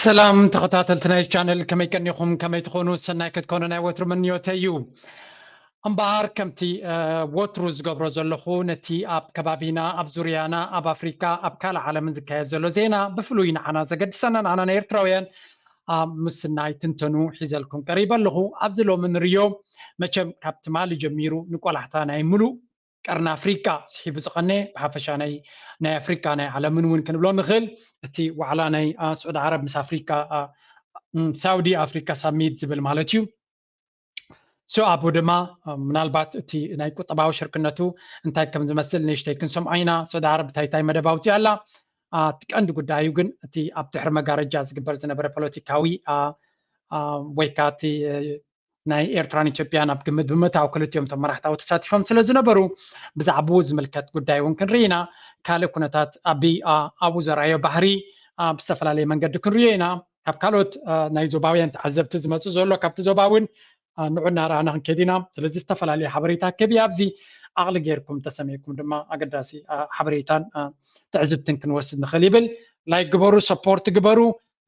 ሰላም ተኸታተልቲ ናይ ቻነል፣ ከመይ ቀኒኹም? ከመይ ትኾኑ? ሰናይ ክትኮኑ ናይ ወትሩ ምንዮተይ እዩ። እምበኣር ከምቲ ወትሩ ዝገብሮ ዘለኹ፣ ነቲ ኣብ ከባቢና፣ ኣብ ዙርያና፣ ኣብ ኣፍሪካ፣ ኣብ ካልእ ዓለምን ዝካየድ ዘሎ ዜና ብፍሉይ ንዓና ዘገድሰና፣ ንዓና ናይ ኤርትራውያን ኣብ ምስናይ ትንተኑ ሒዘልኩም ቀሪበ ኣለኹ። ኣብዚ ሎሚ ንርዮ፣ መቸም ካብ ትማሊ ጀሚሩ ንቆላሕታ ናይ ምሉእ ቀርኒ ኣፍሪቃ ስሒቡ ዝቐነ፣ ብሓፈሻ ናይ ናይ ኣፍሪቃ ናይ ዓለምን እውን ክንብሎ ንኽእል። እቲ ዋዕላ ናይ ስዑድ ዓረብ ምስ ኣፍሪቃ፣ ሳውዲ ኣፍሪካ ሳሚት ዝብል ማለት እዩ። ሶ ኣብኡ ድማ ምናልባት እቲ ናይ ቁጠባዊ ሽርክነቱ እንታይ ከም ዝመስል ንእሽተይ ክንሰምዖ ኢና። ስዑድ ዓረብ እንታይ እንታይ መደብ ኣውፅያ ኣላ? እቲ ቀንዲ ጉዳዩ ግን እቲ ኣብ ድሕሪ መጋረጃ ዝግበር ዝነበረ ፖለቲካዊ ወይ ከዓ እቲ ናይ ኤርትራን ኢትዮጵያን ኣብ ግምት ብምእታው ክልቲኦም እቶም መራሕታዊ ተሳቲፎም ስለ ዝነበሩ ብዛዕባኡ ዝምልከት ጉዳይ እውን ክንርኢ ኢና። ካልእ ኩነታት ኣብ ኣብኡ ዘርኣዮ ባህሪ ብዝተፈላለየ መንገዲ ክንሪኦ ኢና። ካብ ካልኦት ናይ ዞባውያን ተዓዘብቲ ዝመፁ ዘሎ ካብቲ ዞባ እውን ንዑ እናረኣና ክንከይድ ኢና። ስለዚ ዝተፈላለዩ ሓበሬታ ከብያ ኣብዚ ዓቕሊ ጌርኩም ተሰሚዕኩም ድማ ኣገዳሲ ሓበሬታን ትዕዝብትን ክንወስድ ንኽእል ይብል። ላይክ ግበሩ፣ ሰፖርት ግበሩ።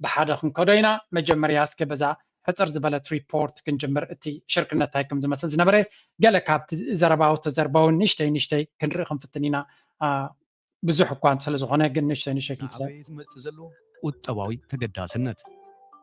ብሓደ ክንከዶ ኢና። መጀመርያ እስከ በዛ ሕፅር ዝበለት ሪፖርት ክንጅምር፣ እቲ ሽርክነት እንታይ ከም ዝመስል ዝነበረ ገለ ካብቲ ዘረባዊ ተዘርባውን ንእሽተይ ንእሽተይ ክንርኢ ክንፍትን ኢና። ብዙሕ እኳ ስለዝኾነ ግን ንእሽተይ ንእሽተይ ክንሰ ዝመፅእ ዘሎ ቁጠባዊ ተገዳስነት።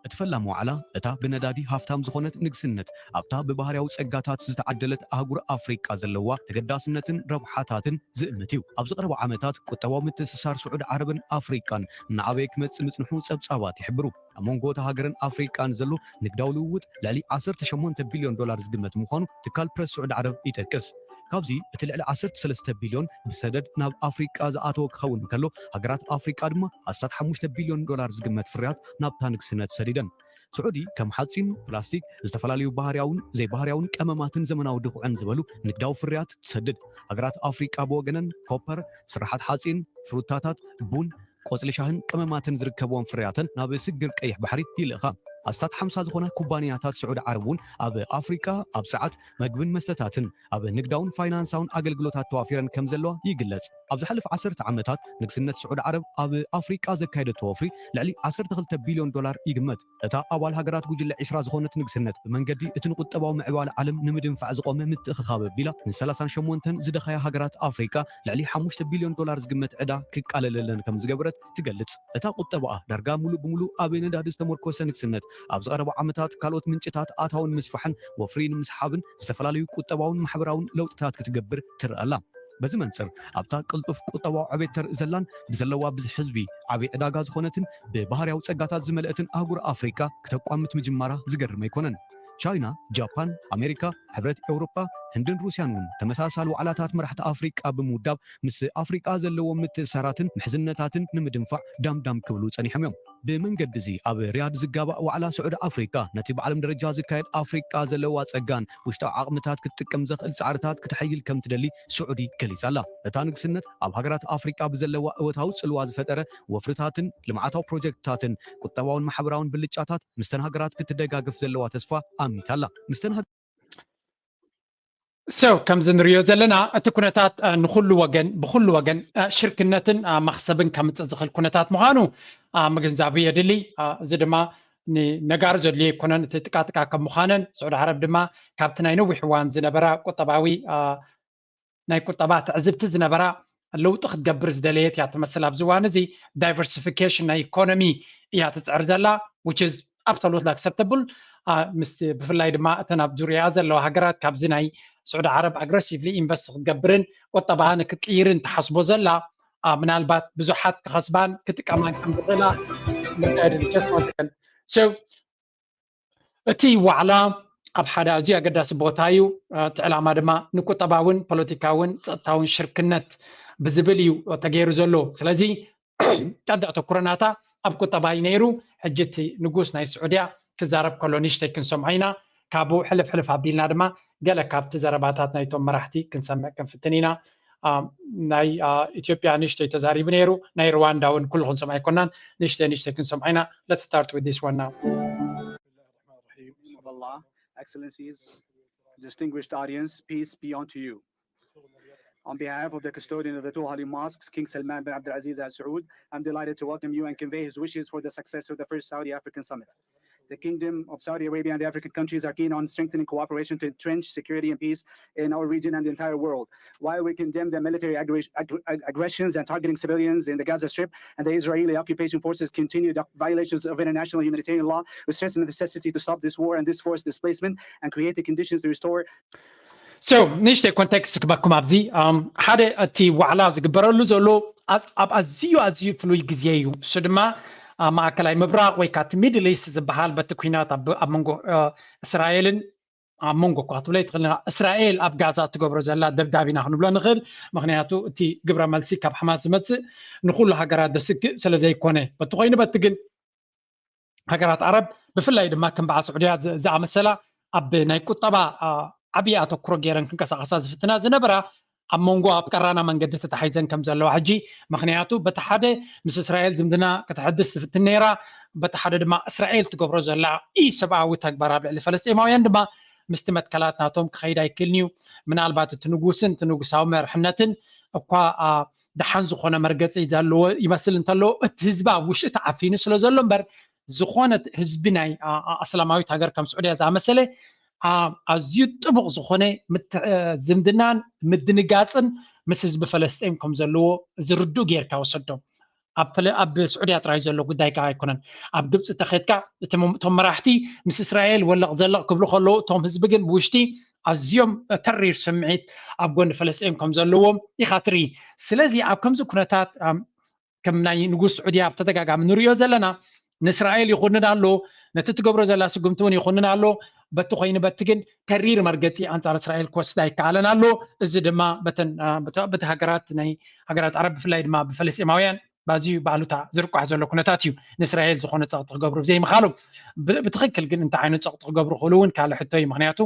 እቲ ፈላሚ ዋዕላ እታ ብነዳዲ ሃፍታም ዝኾነት ንግስነት ኣብታ ብባህርያዊ ጸጋታት ዝተዓደለት ኣህጉር ኣፍሪቃ ዘለዋ ተገዳስነትን ረብሓታትን ዝእምት እዩ። ኣብዚ ቀረባ ዓመታት ቁጠባዊ ምትእስሳር ስዑዲ ዓረብን ኣፍሪቃን እናዓበየ ክመጽእ ምጽንሑ ጸብጻባት ይሕብሩ። ኣብ መንጎ እታ ሃገርን ኣፍሪቃን ዘሎ ንግዳዊ ልውውጥ ልዕሊ ዓሰርተ ሸሞንተ ቢልዮን ዶላር ዝግመት ምዃኑ ትካል ፕረስ ስዑዲ ዓረብ ይጠቅስ። ካብዚ እቲ ልዕሊ ዓሰርተ ሰለስተ ቢልዮን ብሰደድ ናብ ኣፍሪቃ ዝኣተወ ክኸውን እንከሎ፣ ሃገራት ኣፍሪቃ ድማ ኣስታት ሓሙሽተ ቢልዮን ዶላር ዝግመት ፍርያት ናብታ ንግስነት ሰዲደን። ስዑዲ ከም ሓጺን፣ ፕላስቲክ፣ ዝተፈላለዩ ባህርያውን ዘይባህርያውን ቀመማትን ዘመናዊ ድኹዕን ዝበሉ ንግዳዊ ፍርያት ትሰድድ። ሃገራት ኣፍሪቃ ብወገነን ኮፐር፣ ስርሓት ሓጺን፣ ፍሩታታት፣ ቡን፣ ቆጽሊ ሻህን ቀመማትን ዝርከብዎም ፍርያተን ናብ ስግር ቀይሕ ባሕሪ ይልእኻ። ኣስታት ሓምሳ ዝኾና ኩባንያታት ስዑዲ ዓረብ እውን ኣብ ኣፍሪቃ ኣብ ጸዓት፣ መግብን መስተታትን ኣብ ንግዳውን ፋይናንሳውን ኣገልግሎታት ተዋፊረን ከም ዘለዋ ይግለጽ። ኣብ ዝሓለፈ ዓሰርተ ዓመታት ንግስነት ስዑዲ ዓረብ ኣብ ኣፍሪቃ ዘካየደቶ ወፍሪ ልዕሊ ዓሰርተ ክልተ ቢልዮን ዶላር ይግመት። እታ ኣባል ሃገራት ጉጅለ ዒስራ ዝኾነት ንግስነት ብመንገዲ እቲ ንቁጠባዊ ምዕባለ ዓለም ንምድንፋዕ ዝቖመ ምትእኽኻብ ኣቢላ ንሰላሳን ሸሞንተን ዝደኸያ ሃገራት ኣፍሪቃ ልዕሊ ሓሙሽተ ቢልዮን ዶላር ዝግመት ዕዳ ክቃለለለን ከም ዝገበረት ትገልጽ። እታ ቁጠባኣ ዳርጋ ሙሉእ ብሙሉእ ኣብ ነዳዲ ዝተመርኮሰ ንግስነት ኣብዚ ቀረባ ዓመታት ካልኦት ምንጭታት ኣታውን ምስፋሕን ወፍሪ ንምስሓብን ዝተፈላለዩ ቁጠባውን ማሕበራውን ለውጥታት ክትገብር ትርአ ኣላ። በዚ መንጽር ኣብታ ቅልጡፍ ቁጠባዊ ዕቤት ተርኢ ዘላን ብዘለዋ ብዝሒ ህዝቢ ዓቢ ዕዳጋ ዝኾነትን ብባህርያዊ ጸጋታት ዝመልአትን ኣህጉር ኣፍሪቃ ክተቋምት ምጅማራ ዝገርም ኣይኮነን። ቻይና፣ ጃፓን፣ ኣሜሪካ፣ ሕብረት ኤውሮጳ፣ ህንድን ሩስያን እውን ተመሳሳሊ ዋዕላታት መራሕቲ ኣፍሪቃ ብምውዳብ ምስ ኣፍሪቃ ዘለዎም ምትእስሳራትን ምሕዝነታትን ንምድንፋዕ ዳምዳም ክብሉ ጸኒሖም እዮም። ብመንገዲ እዚ ኣብ ሪያድ ዝጋባእ ዋዕላ ስዑዲ ኣፍሪቃ ነቲ ብዓለም ደረጃ ዝካየድ ኣፍሪቃ ዘለዋ ጸጋን ውሽጣዊ ዓቕምታት ክትጥቀም ዘኽእል ጻዕርታት ክተሐይል ከም ትደሊ ስዑዲ ገሊጻ ኣላ። እታ ንግስነት ኣብ ሃገራት ኣፍሪቃ ብዘለዋ እወታዊ ጽልዋ ዝፈጠረ ወፍርታትን ልምዓታዊ ፕሮጀክትታትን ቁጠባውን ማሕበራውን ብልጫታት ምስተን ሃገራት ክትደጋገፍ ዘለዋ ተስፋ ኣሚታ ኣላ። ምስተን ሃገ- So ከምዚ ንሪኦ ዘለና እቲ ኩነታት ንኩሉ ወገን ብኩሉ ወገን ሽርክነትን መኽሰብን ከምፅእ ዝኽእል ኩነታት ምዃኑ ምግንዛቡ የድሊ። እዚ ድማ ንነጋሪ ዘድልዮ ኣይኮነን። እቲ ጥቃጥቃ ከም ምዃነን ስዑዲ ዓረብ ድማ ካብቲ ናይ ነዊሕ እዋን ዝነበራ ቁጠባዊ ናይ ቁጠባ ትዕዝብቲ ዝነበራ ለውጢ ክትገብር ዝደለየት እያ ትመስል። ኣብዚ እዋን እዚ ዳይቨርሲፊኬሽን ናይ ኢኮኖሚ እያ ትፅዕር ዘላ which is absolutely acceptable። ምስ ብፍላይ ድማ እተን ኣብ ዙሪያ ዘለዋ ሃገራት ካብዚ ናይ ስዑዲ ዓረብ ኣግረሲቭሊ ኢንቨስት ክትገብርን ቁጠባኣ ንክትቅይርን ትሓስቦ ዘላ ምናልባት ብዙሓት ክኸስባን ክጥቀማን ከም ዝኽእላ መካየዲ just one second so እቲ ዋዕላ ኣብ ሓደ ኣዝዩ ኣገዳሲ ቦታ እዩ። እቲ ዕላማ ድማ ንቁጠባውን ፖለቲካውን ጸጥታውን ሽርክነት ብዝብል እዩ ተገይሩ ዘሎ። ስለዚ ቀንዲ ኣተኩሮ ናታ ኣብ ቁጠባ እዩ ነይሩ። ሕጂ እቲ ንጉስ ናይ ስዑድያ ክዛረብ ከሎ ንእሽተይ ክንሰምዖ ኢና። ካብኡ ሕልፍ ሕልፍ ኣቢልና ድማ ገለ ካብቲ ዘረባታት ናይቶም መራሕቲ ክንሰምዕ ክንፍትን ኢና። ናይ ኢትዮጵያ ንእሽተይ ተዛሪቡ ነይሩ። ናይ ሩዋንዳ እውን ኩሉ ክንሰምዖ ኣይኮናን። ንእሽተይ ንእሽተይ ክንሰምዖ ኢና። Let's start with this one now. Excellencies, distinguished audience, peace be unto you. On behalf of the custodian of the two holy mosques, King Salman bin Abdulaziz Al Saud, I'm delighted to welcome you and convey his wishes for the success of the first Saudi African summit. The Kingdom of Saudi Arabia and the African countries are keen on strengthening cooperation to entrench security and peace in our region and the entire world. While we condemn the military aggressions and targeting civilians in the Gaza Strip and the Israeli occupation forces' continued violations of international humanitarian law, we stress the necessity to stop this war and this forced displacement and create the conditions to restore So, ንእሽተይ ኮንቴክስት ክበኩም ኣብዚ ሓደ እቲ ዋዕላ ዝግበረሉ ዘሎ ኣብ ኣዝዩ ኣዝዩ ፍሉይ ግዜ እዩ። እሱ ድማ ኣብ ማእከላይ ምብራቕ ወይ ከዓ እቲ ሚድል ኢስት ዝበሃል በቲ ኩናት ኣብ መንጎ እስራኤልን ኣብ መንጎ እኳ ክትብሎ ይትኽእል እስራኤል ኣብ ጋዛ እትገብሮ ዘላ ደብዳብ ኢና ክንብሎ ንኽእል። ምክንያቱ እቲ ግብረ መልሲ ካብ ሓማስ ዝመፅእ ንኩሉ ሃገራት ዘስግእ ስለ ዘይኮነ በቲ ኮይኑ በቲ ግን ሃገራት ዓረብ ብፍላይ ድማ ከም በዓል ስዑድያ ዝኣመሰላ ኣብ ናይ ቁጠባ ዓብዪ ኣተኩሮ ገይረን ክንቀሳቐሳ ዝፍትና ዝነበራ ኣብ መንጎ ኣብ ቀራና መንገዲ ተታሒዘን ከም ዘለዋ ሕጂ ምክንያቱ በቲ ሓደ ምስ እስራኤል ዝምድና ከተሐድስ ትፍትን ነይራ በቲ ሓደ ድማ እስራኤል ትገብሮ ዘላ ኢሰብኣዊ ተግባር ኣብ ልዕሊ ፈለስጢማውያን ድማ ምስቲ መትከላት ናቶም ክኸይድ ኣይክእልን እዩ ምናልባት እቲ ንጉስን እቲ ንጉሳዊ መርሕነትን እኳ ደሓን ዝኾነ መርገፂ ዘለዎ ይመስል እንተሎ እቲ ህዝቢ ኣብ ውሽጢ ተዓፊኑ ስለ ዘሎ እምበር ዝኾነ ህዝቢ ናይ ኣስላማዊት ሃገር ከም ስዑድያ ዝኣመሰለ ኣዝዩ ጥቡቕ ዝኾነ ዝምድናን ምድንጋፅን ምስ ህዝቢ ፈለስጢን ከም ዘለዎ ዝርዱእ ጌርካ ወሰዶም ኣብ ስዑድያ ጥራይ ዘሎ ጉዳይ ከዓ ኣይኮነን ኣብ ግብፂ ተኸድካ እቶም መራሕቲ ምስ እስራኤል ወለቕ ዘለቕ ክብሉ ከለዉ እቶም ህዝቢ ግን ብውሽጢ ኣዝዮም ተሪር ስምዒት ኣብ ጎኒ ፈለስጢን ከም ዘለዎም ኢኻ ትርኢ ስለዚ ኣብ ከምዚ ኩነታት ከም ናይ ንጉስ ስዑድያ ብተደጋጋሚ ንሪኦ ዘለና ንእስራኤል ይኹንን ኣሎ ነቲ ትገብሮ ዘላ ስጉምቲ እውን ይኹንን ኣሎ በቲ ኮይኑ በቲ ግን ተሪር መርገፂ ኣንፃር እስራኤል ክወስድ ኣይከኣለን ኣሎ እዚ ድማ በቲ ሃገራት ናይ ሃገራት ዓረብ ብፍላይ ድማ ብፈለስጢማውያን ባዝዩ ባሉታ ዝርቋሕ ዘሎ ኩነታት እዩ ንእስራኤል ዝኾነ ፀቕጢ ክገብሩ ብዘይምኻሎም ብትኽክል ግን እንታይ ዓይነት ፀቕጢ ክገብሩ ክእሉ እውን ካልእ ሕቶ እዩ ምክንያቱ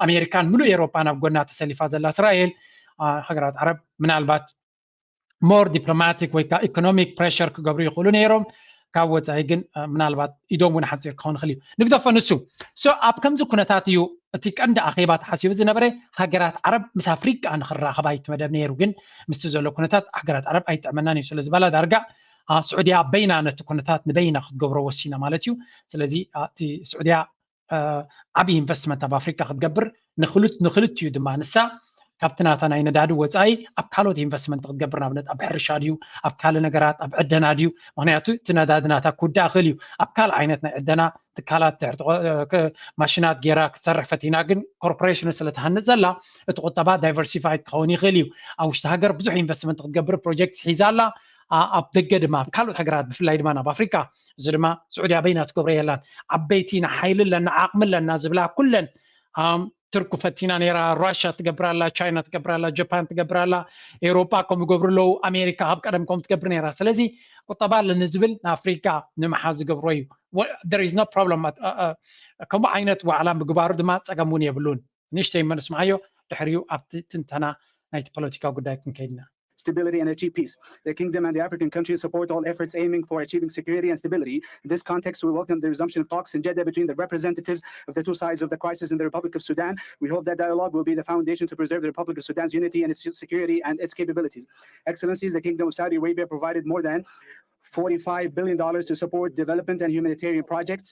ኣሜሪካን ሙሉእ ኤሮፓን ኣብ ጎና ተሰሊፋ ዘላ እስራኤል ሃገራት ዓረብ ምናልባት more diplomatic ወይ ከዓ economic pressure ክገብሩ ይኽእሉ ነይሮም ካብ ወፃኢ ግን ምናልባት ኢዶም እውን ሓፂር ክኸውን ይኽእል እዩ ንግደፎ ንሱ so ኣብ ከምዚ ኩነታት እዩ እቲ ቀንዲ ኣኼባ ተሓሲቡ ዝነበረ ሃገራት ዓረብ ምስ ኣፍሪቃ ንክራኸባ ይትመደብ ነይሩ ግን ምስቲ ዘሎ ኩነታት ሃገራት ዓረብ ኣይጥዕመናን እዩ ስለዝበላ ዳርጋ ስዑድያ በይና ነቲ ኩነታት ንበይና ክትገብሮ ወሲና ማለት እዩ ስለዚ እቲ ስዑድያ ዓብዪ ኢንቨስትመንት ኣብ ኣፍሪካ ክትገብር ንክልቲኡ ድማ ንሳ ካብቲ ናታ ናይ ነዳዲ ወፃኢ ኣብ ካልኦት ኢንቨስትመንት ክትገብር ንኣብነት ኣብ ሕርሻ ድዩ ኣብ ካልእ ነገራት ኣብ ዕደና ድዩ ምክንያቱ እቲ ነዳዲ ናታ ክውዳእ ክእል እዩ ኣብ ካልእ ዓይነት ናይ ዕደና ትካላት ማሽናት ገይራ ክትሰርሕ ፈቲና ግን ኮርፖሬሽኑ ስለትሃንፅ ዘላ እቲ ቁጠባ ዳይቨርሲፋይድ ክኸውን ይኽእል እዩ ኣብ ውሽጢ ሃገር ብዙሕ ኢንቨስትመንት ክትገብር ፕሮጀክት ሒዛ ኣላ ኣብ ደገ ድማ ኣብ ካልኦት ሃገራት ብፍላይ ድማ ናብ ኣፍሪካ እዚ ድማ ስዑድያ በይና ትገብሮ የላን ዓበይቲ ንሓይሊ ኣለና ዓቕሚ ኣለና ዝብላ ኩለን ቱርክ ፈቲና ነራ ራሽያ ትገብር ኣላ ቻይና ትገብር ኣላ ጃፓን ትገብር ኣላ ኤውሮጳ ከም ይገብሩ ኣለዉ ኣሜሪካ ካብ ቀደም ከም ትገብር ነራ ስለዚ ቁጠባ ኣለኒ ዝብል ንኣፍሪካ ንምሓዝ ዝገብሮ እዩ there is no problem ከምኡ ዓይነት ዋዕላ ምግባሩ ድማ ፀገም እውን የብሉን ንእሽተይ መ ንስምዓዮ ድሕሪኡ ኣብቲ ትንተና ናይቲ ፖለቲካዊ ጉዳይ ክንከይድና stability and achieve peace. The Kingdom and the African countries support all efforts aiming for achieving security and stability. In this context, we welcome the resumption of talks in Jeddah between the representatives of the two sides of the crisis in the Republic of Sudan. We hope that dialogue will be the foundation to preserve the Republic of Sudan's unity and its security and its capabilities. Excellencies, the Kingdom of Saudi Arabia provided more than forty-five billion dollars to support development and humanitarian projects.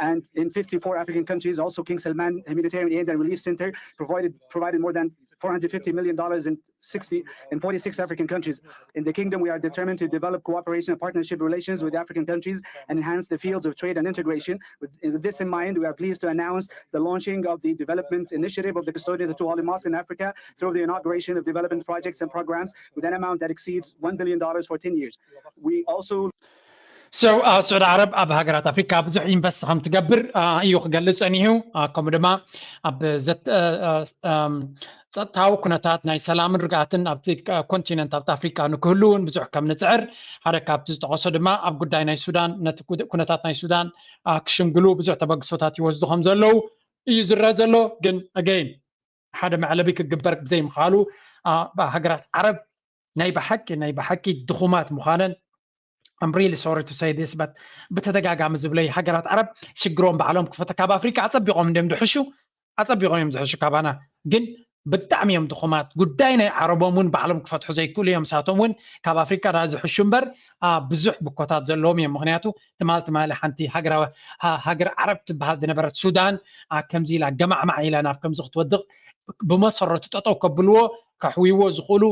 And in fifty-four African countries, also King Salman Humanitarian Aid and Relief Center provided provided more than four hundred fifty million dollars in sixty in forty-six African countries. In the kingdom, we are determined to develop cooperation and partnership relations with African countries and enhance the fields of trade and integration. With this in mind, we are pleased to announce the launching of the development initiative of the custodian of the two holy mosques in Africa through the inauguration of development projects and programs with an amount that exceeds one billion dollars for ten years. We also So, ስዑዲ ዓረብ ኣብ ሃገራት ኣፍሪካ ብዙሕ ኢንቨስት ከም ትገብር እዩ ክገልፅ ጸኒሑ። ከምኡ ድማ ኣብ ጸጥታዊ ኩነታት ናይ ሰላምን ርግኣትን ኣብቲ ኮንቲነንት ኣብቲ ኣፍሪካ ንክህሉ እውን ብዙሕ ከም ንፅዕር ሓደ ካብቲ ዝጠቐሶ ድማ ኣብ ጉዳይ ናይ ሱዳን ነቲ ኩነታት ናይ ሱዳን ክሽምግሉ ብዙሕ ተበግሶታት ይወስዱ ከም ዘለዉ እዩ ዝረአ ዘሎ። ግን ኣገይን ሓደ መዕለቢ ክግበር ብዘይምኽኣሉ ሃገራት ዓረብ ናይ ብሓቂ ናይ ብሓቂ ድኹማት ምዃነን I'm really sorry to say this but ብተደጋጋሚ ዝብለይ ሃገራት ዓረብ ሽግሮም ባዕሎም ክፈተ ካብ ኣፍሪካ ኣፀቢቖም እንዲም ዝሕሹ ኣፀቢቖም እዮም ዝሕሹ ካባና ግን ብጣዕሚ እዮም ድኹማት። ጉዳይ ናይ ዓረቦም እውን ባዕሎም ክፈትሑ ዘይክእሉ እዮም። ንሳቶም እውን ካብ ኣፍሪካ ዳ ዝሕሹ እምበር ብዙሕ ብኮታት ዘለዎም እዮም። ምክንያቱ ትማል ትማሊ ሓንቲ ሃገር ዓረብ ትበሃል ዝነበረት ሱዳን ከምዚ ኢላ ገማዕማዕ ኢላ ናብ ከምዚ ክትወድቕ ብመሰረቱ ጠጠው ከብልዎ ከሕውይዎ ዝኽእሉ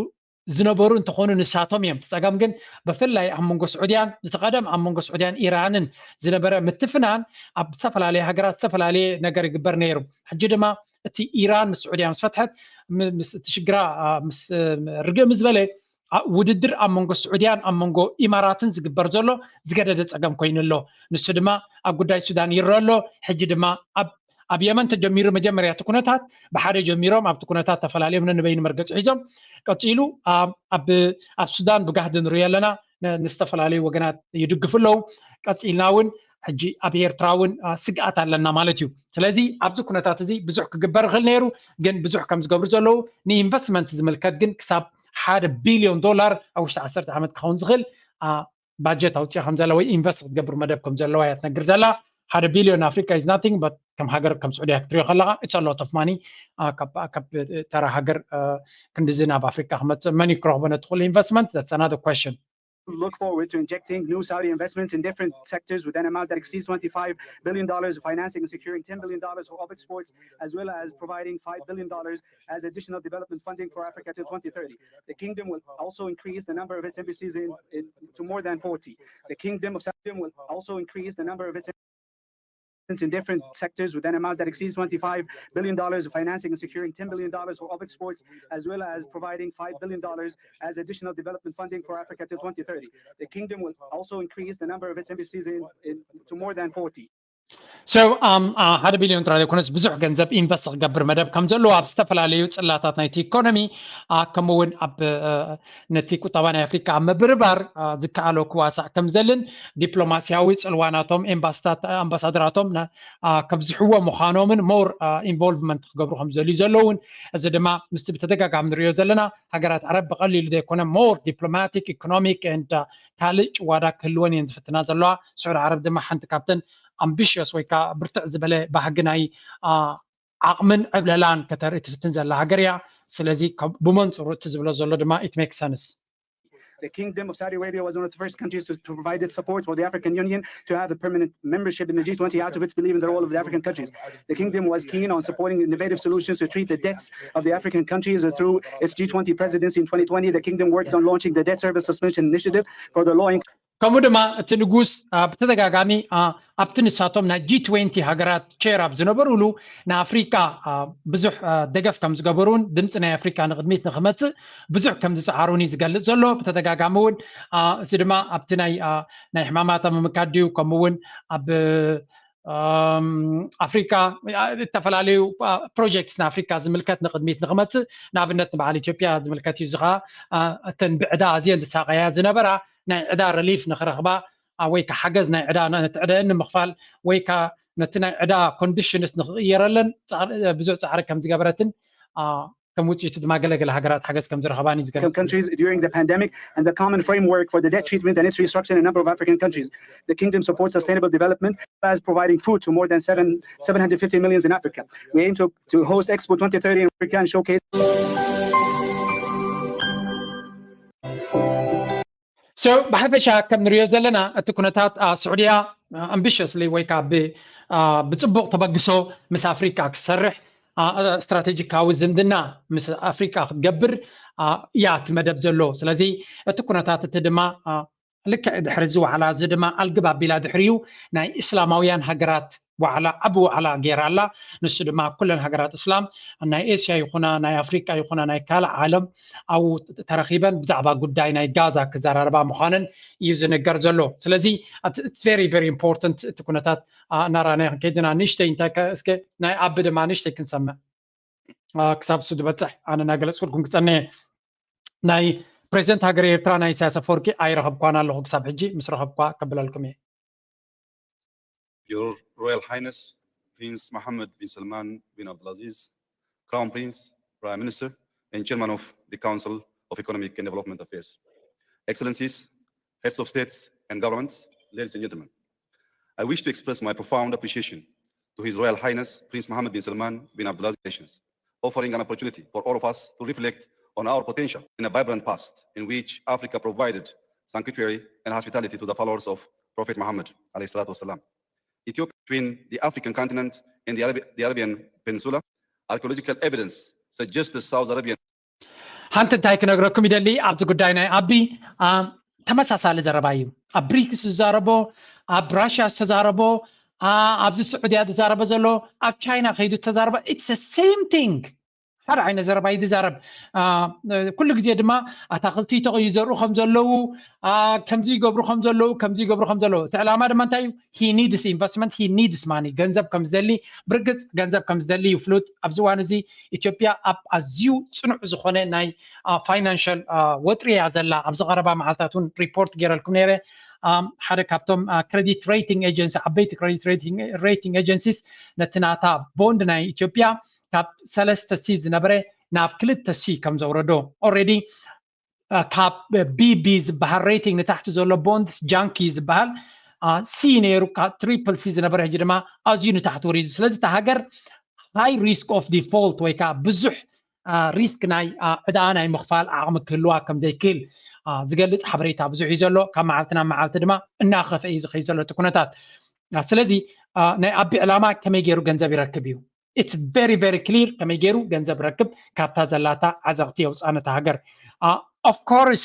ዝነበሩ እንተኾኑ ንሳቶም እዮም። ፀገም ግን ብፍላይ ኣብ መንጎ ስዑድያን ዝተቐደም ኣብ መንጎ ስዑድያን ኢራንን ዝነበረ ምትፍናን ኣብ ዝተፈላለየ ሃገራት ዝተፈላለየ ነገር ይግበር ነይሩ። ሕጂ ድማ እቲ ኢራን ምስ ስዑድያ ምስ ፈትሐት ምስ እቲ ሽግራ ምስ ርግእ ምስ በለ ውድድር ኣብ መንጎ ስዑድያን ኣብ መንጎ ኢማራትን ዝግበር ዘሎ ዝገደደ ፀገም ኮይኑ ኣሎ። ንሱ ድማ ኣብ ጉዳይ ሱዳን ይረአ ኣሎ። ሕጂ ድማ ኣብ የመን ተጀሚሩ መጀመርያ እቲ ኩነታት ብሓደ ጀሚሮም ኣብቲ ኩነታት ተፈላለዮም ነንበይኑ መርገፂ ሒዞም ቀፂሉ ኣብ ሱዳን ብጋህዲ ንሪኦ ኣለና። ንዝተፈላለዩ ወገናት ይድግፉ ኣለዉ። ቀፂልና እውን ሕጂ ኣብ ኤርትራ እውን ስግኣት ኣለና ማለት እዩ። ስለዚ ኣብዚ ኩነታት እዚ ብዙሕ ክግበር ይኽእል ነይሩ፣ ግን ብዙሕ ከም ዝገብሩ ዘለዉ ንኢንቨስትመንት ዝምልከት ግን ክሳብ ሓደ ቢልዮን ዶላር ኣብ ውሽጢ ዓሰርተ ዓመት ክኸውን ዝኽእል ባጀት ኣውፅኣ ከም ዘላ ወይ ኢንቨስት ክትገብር መደብ ከም ዘለዋ እያ ትነግር ዘላ። ሓደ ቢልዮን ኣፍሪካ is nothing but ከም ሃገር ከም ስዑድያ ክትሪኦ ከለካ it's a lot of money። ካብ ተራ ሃገር ክንድዚ ናብ ኣፍሪካ ክመፅእ መን ክረኽቦ ነቲ ኩሉ ኢንቨስትመንት? That's another question. Look forward to injecting new Saudi investments in different sectors with an amount that exceeds twenty-five billion dollars, financing and securing ten billion dollars for OPEC exports, as well as providing five billion dollars as additional development funding for Africa till twenty thirty. The kingdom will also increase the number of its embassies in, in, to more than forty. The kingdom of Saudi will also increase the number of its in different sectors with an amount that exceeds twenty-five billion dollars, financing and securing ten billion dollars for OPEC exports, as well as providing five billion dollars as additional development funding for Africa till twenty thirty. The kingdom will also increase the number of its embassies in, in, to more than forty. So ሓደ ቢልዮን ጥራይ ዘይኮነስ ብዙሕ ገንዘብ ኢንቨስት ክገብር መደብ ከም ዘለዎ ኣብ ዝተፈላለዩ ፅላታት ናይቲ ኢኮኖሚ ከምኡ እውን ኣብ ነቲ ቁጠባ ናይ ኣፍሪካ ኣብ ምብርባር ዝከኣሎ ክዋሳእ ከም ዘልን ዲፕሎማሲያዊ ፅልዋ ናቶም ኤምባስታት ኣምባሳደራቶም ከብዝሕዎ ምዃኖምን more involvement ክገብሩ ከም ዘልዩ ዘለውን እዚ ድማ ምስቲ ብተደጋጋሚ ንሪኦ ዘለና ሃገራት ዓረብ ብቐሊሉ ዘይኮነ more diplomatic economic and ካልእ ጭዋዳ ክህልወን እየን ዝፍትና ዘለዋ። ስዑድ ዓረብ ድማ ሓንቲ ካብተን ኣምቢሽስ ወይ ከዓ ብርትዕ ዝበለ ባህጊ ናይ ዓቕምን ዕብለላን ከተርኢ ትፍትን ዘላ ሃገር እያ። ስለዚ ብመንፅሩ እቲ ዝብሎ ዘሎ ድማ it makes sense። The Kingdom of Saudi Arabia was one of the first countries to, to provide its support for the African Union to have a permanent membership in the G twenty out of its belief in the role of the African countries. The Kingdom was keen on supporting innovative solutions to treat the debts of the African countries through its G twenty presidency in twenty twenty. The Kingdom worked on launching the Debt Service Suspension Initiative for the law. ከምኡ ድማ እቲ ንጉስ ብተደጋጋሚ ኣብቲ ንሳቶም ናይ ጂ ትዌንቲ ሃገራት ቸር ኣብ ዝነበሩሉ ንኣፍሪካ ብዙሕ ደገፍ ከም ዝገበሩን ድምፂ ናይ ኣፍሪካ ንቅድሚት ንክመፅእ ብዙሕ ከም ዝፀዓሩን እዩ ዝገልፅ ዘሎ። ብተደጋጋሚ እውን እዚ ድማ ኣብቲ ናይ ናይ ሕማማት ኣብ ምምካድ ድዩ ከምኡ እውን ኣብ ኣፍሪካ ዝተፈላለዩ ፕሮጀክትስ ንኣፍሪካ ዝምልከት ንቅድሚት ንክመፅእ ንኣብነት ንበዓል ኢትዮጵያ ዝምልከት እዩ። እዚ ከዓ እተን ብዕዳ ኣዝየን ዝሳቀያ ዝነበራ ናይ ዕዳ ሪሊፍ ንክረክባ ወይ ከዓ ሓገዝ ናይ ዕዳ ነቲ ዕደአን ንምክፋል ወይ ከዓ ነቲ ናይ ዕዳ ኮንዲሽንስ ንክቅየረለን ብዙሕ ፃዕሪ ከም ዝገበረትን ከም ውፅኢቱ ድማ ገለገለ ሃገራት ሓገዝ ከም ዝረኸባን እዩ ዝገልጽ። Countries during the pandemic and the common framework for the debt treatment and its restructuring in a number of African countries. The kingdom supports sustainable development as providing food to more than seven, seven hundred fifty million in Africa. We aim to, to host Expo twenty thirty in Africa and showcase So ብሓፈሻ ከም ንሪኦ ዘለና እቲ ኩነታት ስዑድያ ኣምቢሽስሊ ወይ ከዓ ብፅቡቅ ተበግሶ ምስ ኣፍሪካ ክሰርሕ ስትራቴጂካዊ ዝምድና ምስ ኣፍሪካ ክትገብር እያ እቲ መደብ ዘሎ። ስለዚ እቲ ኩነታት እቲ ድማ ልክዕ ድሕሪ እዚ ዋዕላ እዚ ድማ ኣልግብ ኣቢላ ድሕሪኡ ናይ እስላማውያን ሃገራት ዋዕላ ዓቢ ዋዕላ ገይራ ኣላ። ንሱ ድማ ኩለን ሃገራት እስላም ናይ ኤስያ ይኹና ናይ ኣፍሪቃ ይኹና ናይ ካልእ ዓለም ኣብኡ ተረኺበን ብዛዕባ ጉዳይ ናይ ጋዛ ክዘራረባ ምዃነን እዩ ዝንገር ዘሎ። ስለዚ it's very very important እቲ ኩነታት እናራናዮ ክንከይድና ንእሽተይ እንታይ እስከ ናይ ኣቢ ድማ ንእሽተይ ክንሰምዕ ክሳብ እሱ ዝበፅሕ ኣነ እናገለፅኩልኩም ክፀንየ ናይ ፕሬዚደንት ሃገር ኤርትራ ናይ ኢሳያስ ኣፈወርቂ ኣይረኸብኳን ኣለኹ ክሳብ ሕጂ ምስ ረኸብኳ ከብለልኩም እየ። Your Royal Highness Prince Mohammed bin Salman bin Abdulaziz, Crown Prince, Prime Minister and Chairman of the Council of Economic and Development Affairs, Excellencies, Heads of States and Governments, ladies and gentlemen. I wish to express my profound appreciation to His Royal Highness Prince Mohammed bin Salman bin Abdulaziz. offering an opportunity for all of us to reflect on our potential in a vibrant past in which Africa provided sanctuary and hospitality to the followers of Prophet Muhammad, alayhi salatu wasalam. Ethiopia, between the African continent and the, Arabi- the Arabian Peninsula, archaeological evidence suggests the South Arabian ሓንቲ እንታይ ክነግረኩም ይደሊ ኣብዚ ጉዳይ ናይ ኣቢ፣ አ፣ ተመሳሳሊ ዘረባ እዩ። ኣብ ብሪክስ ዝዛረቦ፣ ኣብ ራሽያ ዝተዛረቦ፣ አ፣ ኣብዚ ስዑድያ ዝዛረቦ ዘሎ፣ ኣብ ቻይና ከይዱ ዝተዛረቦ፣ it's the same thing። ሓደ ዓይነት ዘረባ እዩ ዝዛረብ። አ፣ ኩሉ ግዜ ድማ ኣታኽልቲ ይተቕ- ይዘርኡ ከም ዘለዉ፣ አ፣ ከምዚ ይገብሩ ከም ዘለዉ፣ ከምዚ ይገብሩ ከም ዘለዉ። እቲ ዕላማ ድማ እንታይ እዩ? He needs investment, he needs money። ገንዘብ ከም ዝደሊ፣ ብርግጽ ገንዘብ ከም ዝደሊ እዩ ፍሉጥ። ኣብዚ እዋን እዚ ኢትዮጵያ ኣብ ኣዝዩ ጽኑዕ ዝኾነ ናይ፣ አ፣ ፋይናንሻል፣ አ፣ ወጥሪ እያ ዘላ። ኣብዚ ቀረባ መዓልታት እውን ሪፖርት ገይረልኩም ነይረ። አ፣ ሓደ ካብቶም፣ አ፣ ክሬዲት ሬቲንግ ኤጀንሲ፣ ዓበይቲ ክሬዲት ሬቲንግ ኤጀንሲስ ነቲ ናታ ቦንድ ናይ ኢትዮጵያ ካብ ሰለስተ ሲ ዝነበረ ናብ ክልተ ሲ ከም ዘውረዶ፣ ኦልሬዲ፣ አ፣ ካብ ቢቢ ዝበሃል ሬቲንግ ንታሕቲ ዘሎ ቦንድስ ጃንኪ ዝበሃል፣ አ፣ ሲ ነይሩ፣ ካብ ትሪፕል ሲ ዝነበረ ሕጂ ድማ ኣዝዩ ንታሕቲ ወሪዱ። ስለዚ እታ ሃገር ሃይ ሪስክ ኦፍ ዲፎልት ወይ ከዓ ብዙሕ፣ አ፣ ሪስክ ናይ፣ አ፣ ዕዳ ናይ ምኽፋል ዓቕሚ ክህልዋ ከም ዘይክእል፣ አ፣ ዝገልጽ ሓበሬታ ብዙሕ እዩ ዘሎ። ካብ መዓልቲ ናብ መዓልቲ ድማ እናኸፍአ እዩ ዝኸይድ ዘሎ እቲ ኩነታት። አ፣ ስለዚ፣ አ፣ ናይ ኣቢ ዕላማ ከመይ ገይሩ ገንዘብ ይረክብ እዩ። It's very very clear ከመይ ገይሩ ገንዘብ ረክብ ካብታ ዘላታ ዓዘቕቲ የውፅኣ ነታ ሃገር። ኦፍ ኮርስ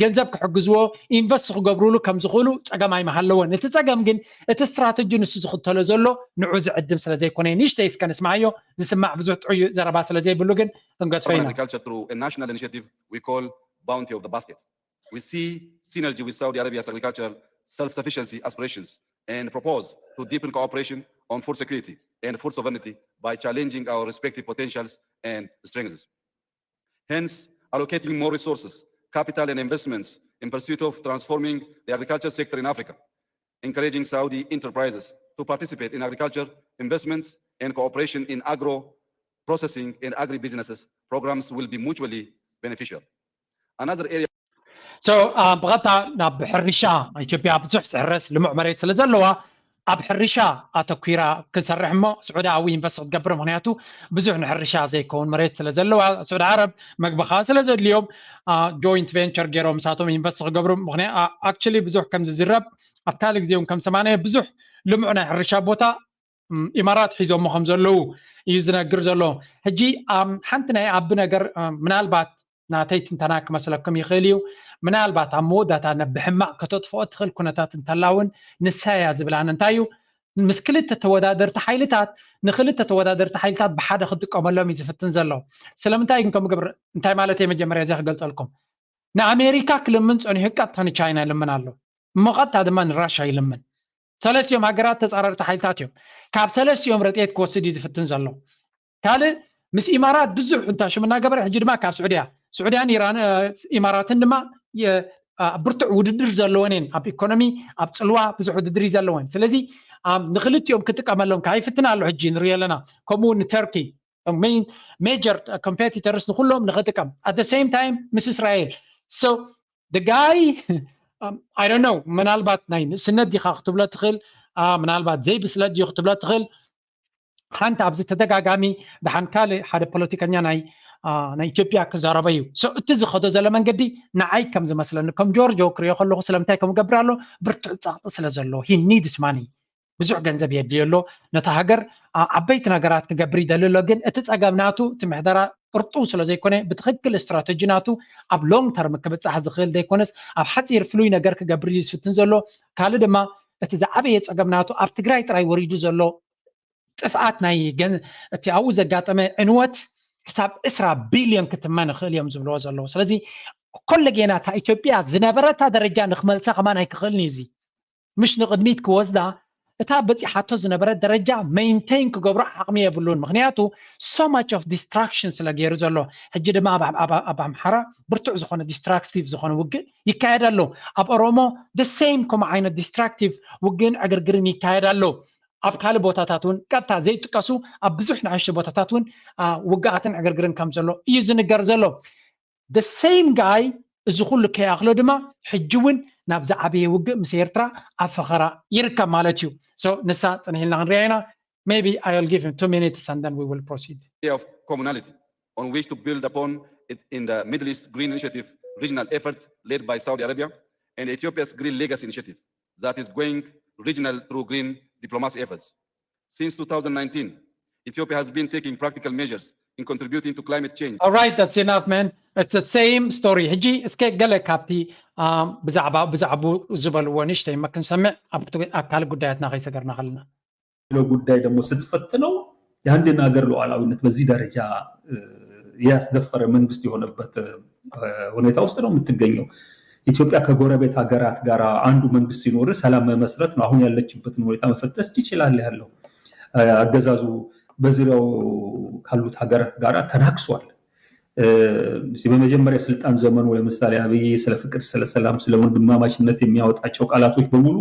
ገንዘብ ክሕግዝዎ ኢንቨስት ክገብሩሉ ከም ዝኽእሉ ፀገም ኣይመሃለዎን። እቲ ፀገም ግን እቲ ስትራተጂ ንሱ ዝኽተሎ ዘሎ ንዑ ዝዕድም ስለ ዘይኮነ፣ ንእሽተይ እስከ ንስምዓዮ። ዝስማዕ ብዙሕ ጥዑይ ዘረባ ስለ ዘይብሉ ግን ክንገድፎ ኢና። Agriculture through a national initiative we call Bounty of the Basket. We see synergy with Saudi Arabia's agricultural self-sufficiency aspirations and propose to deepen cooperation on food security and food sovereignty by challenging our respective potentials and strengths. Hence, allocating more resources, capital and investments in pursuit of transforming the agriculture sector in Africa, encouraging Saudi enterprises to participate in agriculture investments and cooperation in agro-processing and agribusinesses programs will be mutually beneficial. Another area So ብቐጥታ ናብ ሕርሻ፣ ኢትዮጵያ ብዙሕ ዝሕረስ ልሙዕ መሬት ስለ ዘለዋ ኣብ ሕርሻ ኣተኲራ ክትሰርሕ እሞ ስዑዲ ዓዊ ኢንቨስት ክትገብር፣ ምክንያቱ ብዙሕ ንሕርሻ ዘይከውን መሬት ስለ ዘለዋ፣ ስዑዲ ዓረብ መግቢ ከዓ ስለ ዘድልዮም ጆይንት ቬንቸር ገይሮም ምሳቶም ኢንቨስት ክገብሩ። ምክንያቱ ኣክቹሊ ብዙሕ ከም ዝዝረብ ኣብ ካልእ ግዜ እውን ከም ሰማዕናዮ ብዙሕ ልሙዕ ናይ ሕርሻ ቦታ ኢማራት ሒዞሞ ከም ዘለዉ እዩ ዝነግር ዘሎ። ሕጂ ሓንቲ ናይ ኣቢ ነገር ምናልባት ናተይ ትንተና ክመስለኩም ይኽእል እዩ። ምናልባት ኣብ መወዳእታ ነቢ ሕማቕ ከተጥፍኦ ትኽእል ኩነታት እንተላ እውን ንሳ እያ ዝብል። ኣነ እንታይ እዩ ምስ ክልተ ተወዳደርቲ ሓይልታት ንክልተ ተወዳደርቲ ሓይልታት ብሓደ ክጥቀመሎም እዩ ዝፍትን ዘሎ። ስለምንታይ ግን ከም ግብር እንታይ ማለት እየ መጀመርያ እዚኣ ክገልፀልኩም። ንኣሜሪካ ክልምን ፀኒሑ ቀጥታ ንቻይና ይልምን ኣሎ። እሞ ቀጥታ ድማ ንራሻ ይልምን። ሰለስቲኦም ሃገራት ተፃረርቲ ሓይልታት እዮም። ካብ ሰለስቲኦም ረድኤት ክወስድ እዩ ዝፍትን ዘሎ። ካልእ ምስ ኢማራት ብዙሕ እንታ ሽም እናገበረ ሕጂ ድማ ካብ ስዑድያ ስዑድያን ኢራን ኢማራትን ድማ ብርቱዕ ውድድር ዘለወን እየን። ኣብ ኢኮኖሚ ኣብ ፅልዋ ብዙሕ ውድድር እዩ ዘለወን። ስለዚ ንክልቲኦም ክጥቀመሎም ከዓ ይፍትን ኣሎ። ሕጂ ንሪኦ ኣለና። ከምኡ እውን ንተርኪ ሜጀር ኮምፔቲተርስ ንኩሎም ንክጥቀም at the same time ምስ እስራኤል። So the guy I don't know ምናልባት ናይ ንእስነት ዲኻ ክትብሎ ትኽእል፣ ምናልባት ዘይብስለት ድዩ ክትብሎ ትኽእል። ሓንቲ ኣብዚ ተደጋጋሚ ደሓን ካልእ ሓደ ፖለቲከኛ ናይ ናይ ኢትዮጵያ ክዛረበ እዩ። So እቲ ዝኸዶ ዘሎ መንገዲ ንዓይ ከም ዝመስለኒ ከም ጆርጆ ክሪኦ ከለኹ ስለምንታይ ከም ገብር ኣሎ ብርቱዕ ፃቕጢ ስለ ዘለዎ he needs money ብዙሕ ገንዘብ የድልዮ ኣሎ ነታ ሃገር ዓበይቲ ነገራት ክገብር ይደሊ ኣሎ። ግን እቲ ፀገም ናቱ እቲ ምሕደራ ቅርጡው ስለ ዘይኮነ ብትኽክል ስትራተጂ ናቱ ኣብ ሎንግ ተርም ክብፃሕ ዝኽእል ዘይኮነስ ኣብ ሓፂር ፍሉይ ነገር ክገብር እዩ ዝፍትን ዘሎ። ካልእ ድማ እቲ ዝዓበየ ፀገም ናቱ ኣብ ትግራይ ጥራይ ወሪዱ ዘሎ ጥፍኣት ናይ እቲ ኣብኡ ዘጋጠመ ዕንወት ክሳብ ዕስራ ቢልዮን ክትመን ይኽእል እዮም ዝብልዎ ዘለዉ። ስለዚ ኮለጌና እታ ኢትዮጵያ ዝነበረታ ደረጃ ንክመልሳ ከማን ኣይክኽእልን እዩ። እዚ ምሽ ንቕድሚት ክወስዳ እታ በፂሓቶ ዝነበረት ደረጃ ሜንቴን ክገብሮ ዓቕሚ የብሉን። ምክንያቱ so much of destruction ስለ ገይሩ ዘሎ። ሕጂ ድማ ኣብ ኣምሓራ ብርቱዕ ዝኾነ ዲስትራክቲቭ ዝኾነ ውግእ ይካየድ ኣሎ። ኣብ ኦሮሞ the same ከምኡ ዓይነት ዲስትራክቲቭ ውግእን ዕግርግርን ይካየድ ኣሎ። ኣብ ካልእ ቦታታት እውን ቀጥታ ዘይጥቀሱ ኣብ ብዙሕ ንኣሽቱ ቦታታት እውን ውግኣትን ዕግርግርን ከም ዘሎ እዩ ዝንገር ዘሎ። The same guy እዚ ኩሉ ከይኣኽሎ ድማ ሕጂ እውን ናብ ዝዓበየ ውግእ ምስ ኤርትራ ኣብ ፈኸራ ይርከብ ማለት እዩ። So ንሳ ፅንሕ ኢልና ክንሪኣ ኢና። Maybe I'll give him two minutes and then we will proceed. Of commonality on which to build upon it in the Middle East Green Initiative regional effort led by Saudi Arabia and Ethiopia's Green Legacy Initiative that is going regional through green diplomacy efforts. Since two thousand nineteen, Ethiopia has been taking practical measures in contributing to climate change. All right, that's enough, man. It's the same story. ሕጂ እስከ ገለ ካብቲ ብዛዕባ ብዛዕቡ ዝበልዎ ንሽተይ መክንሰምዕ ኣብ ካልእ ጉዳያትና ከይሰገርና ከለና ሎ ጉዳይ ደግሞ ስትፈትነው የአንድን ሀገር ሉዓላዊነት በዚህ ደረጃ ያስደፈረ መንግስት የሆነበት ሁኔታ ውስጥ ነው የምትገኘው። ኢትዮጵያ ከጎረቤት ሀገራት ጋር አንዱ መንግስት ሲኖር ሰላም መመስረት ነው። አሁን ያለችበትን ሁኔታ መፈተሽ ትችላለህ። ያለው አገዛዙ በዙሪያው ካሉት ሀገራት ጋር ተናክሷል። በመጀመሪያ ስልጣን ዘመኑ ለምሳሌ አብይ ስለ ፍቅር፣ ስለ ሰላም፣ ስለ ወንድማማችነት የሚያወጣቸው ቃላቶች በሙሉ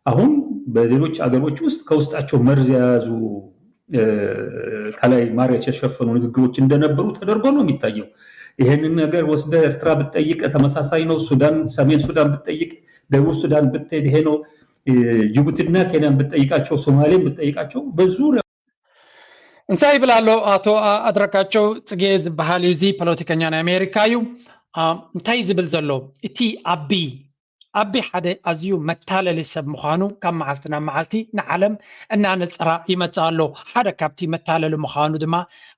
አሁን በሌሎች አገሮች ውስጥ ከውስጣቸው መርዝ የያዙ ከላይ ማር የተሸፈኑ ንግግሮች እንደነበሩ ተደርጎ ነው የሚታየው። ይሄንን ነገር ወስደህ ኤርትራ ብትጠይቅ ተመሳሳይ ነው። ሱዳን፣ ሰሜን ሱዳን ብትጠይቅ፣ ደቡብ ሱዳን ብትሄድ ይሄ ነው። ጅቡቲና ኬንያን ብትጠይቃቸው፣ ሶማሌን ብትጠይቃቸው በዙሪያ እንታይ ይብል ኣሎ ኣቶ ኣድረጋቸው ጽጌ ዝበሃል እዩ። እዚ ፖለቲከኛ ናይ ኣሜሪካ እዩ። እንታይ ዝብል ዘሎ እቲ ኣቢ ኣቢ ሓደ ኣዝዩ መታለሊ ሰብ ምዃኑ ካብ መዓልቲ ናብ መዓልቲ ንዓለም እናነጸራ ይመጽእ ኣሎ። ሓደ ካብቲ መታለሊ ምዃኑ ድማ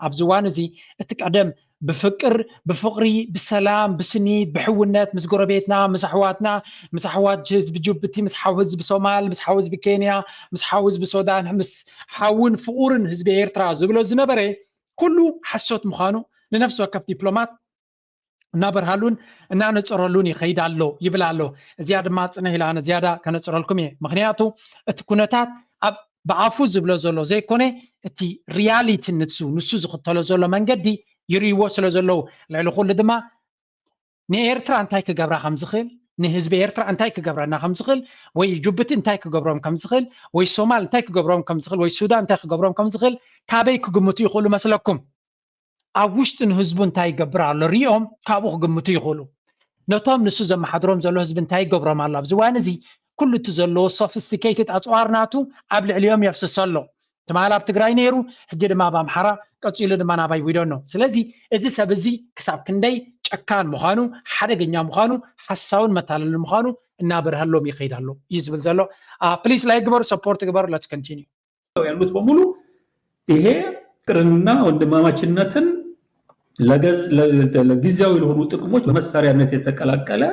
ኣብዚ እዋን እዚ እቲ ቀደም ብፍቅር ብፍቕሪ ብሰላም ብስኒት ብሕውነት ምስ ጎረቤትና ምስ ኣሕዋትና ምስ ኣሕዋት ህዝቢ ጅቡቲ ምስ ሓው ህዝቢ ሶማል ምስ ሓው ህዝቢ ኬንያ ምስ ሓው ህዝቢ ሱዳን ምስ ሓውን ፍቑርን ህዝቢ ኤርትራ ዝብሎ ዝነበረ ኩሉ ሓሶት ምዃኑ ንነፍሲ ወከፍ ዲፕሎማት እናበርሃሉን እናነፀረሉን ይኸይድ ኣሎ ይብል ኣሎ። እዚኣ ድማ ፅንሕ ኢለ ኣነ ዝያዳ ከነፅረልኩም እየ። ምክንያቱ እቲ ኩነታት ኣብ ብኣፉ ዝብሎ ዘሎ ዘይኮነ እቲ ሪያሊቲ ንሱ ንሱ ዝኽተሎ ዘሎ መንገዲ ይርእይዎ ስለ ዘለዉ ልዕሊ ኩሉ ድማ ንኤርትራ እንታይ ክገብራ ከም ዝኽእል ንህዝቢ ኤርትራ እንታይ ክገብረና ከም ዝኽእል ወይ ጅቡቲ እንታይ ክገብሮም ከም ዝኽእል ወይ ሶማል እንታይ ክገብሮም ከም ዝኽእል ወይ ሱዳን እንታይ ክገብሮም ከም ዝኽእል ካበይ ክግምቱ ይኽእሉ መስለኩም? ኣብ ውሽጢ ንህዝቡ እንታይ ይገብር ኣሎ ሪኦም ካብኡ ክግምቱ ይኽእሉ። ነቶም ንሱ ዘመሓድሮም ዘሎ ህዝቢ እንታይ ይገብሮም ኣሎ ኣብዚ እዋን እዚ ኩሉ እቲ ዘለዎ ሶፊስቲኬትድ ኣፅዋር ናቱ ኣብ ልዕሊኦም የፍስሶ ኣሎ። ትማል ኣብ ትግራይ ነይሩ፣ ሕጂ ድማ ኣብ ኣምሓራ፣ ቀፂሉ ድማ ናባይ ዊዶን ነው። ስለዚ እዚ ሰብ እዚ ክሳብ ክንደይ ጨካን ምዃኑ፣ ሓደገኛ ምዃኑ፣ ሓሳውን መታለልን ምዃኑ እናበርሀሎም ይኸይድ ኣሎ እዩ ዝብል ዘሎ። ፕሊስ ላይክ ግበሩ፣ ሰፖርት ግበሩ። Let's continue. ያሉት በሙሉ ይሄ ፍቅርንና ወንድማማችነትን ለጊዜያዊ ለሆኑ ጥቅሞች በመሳሪያነት የተቀላቀለ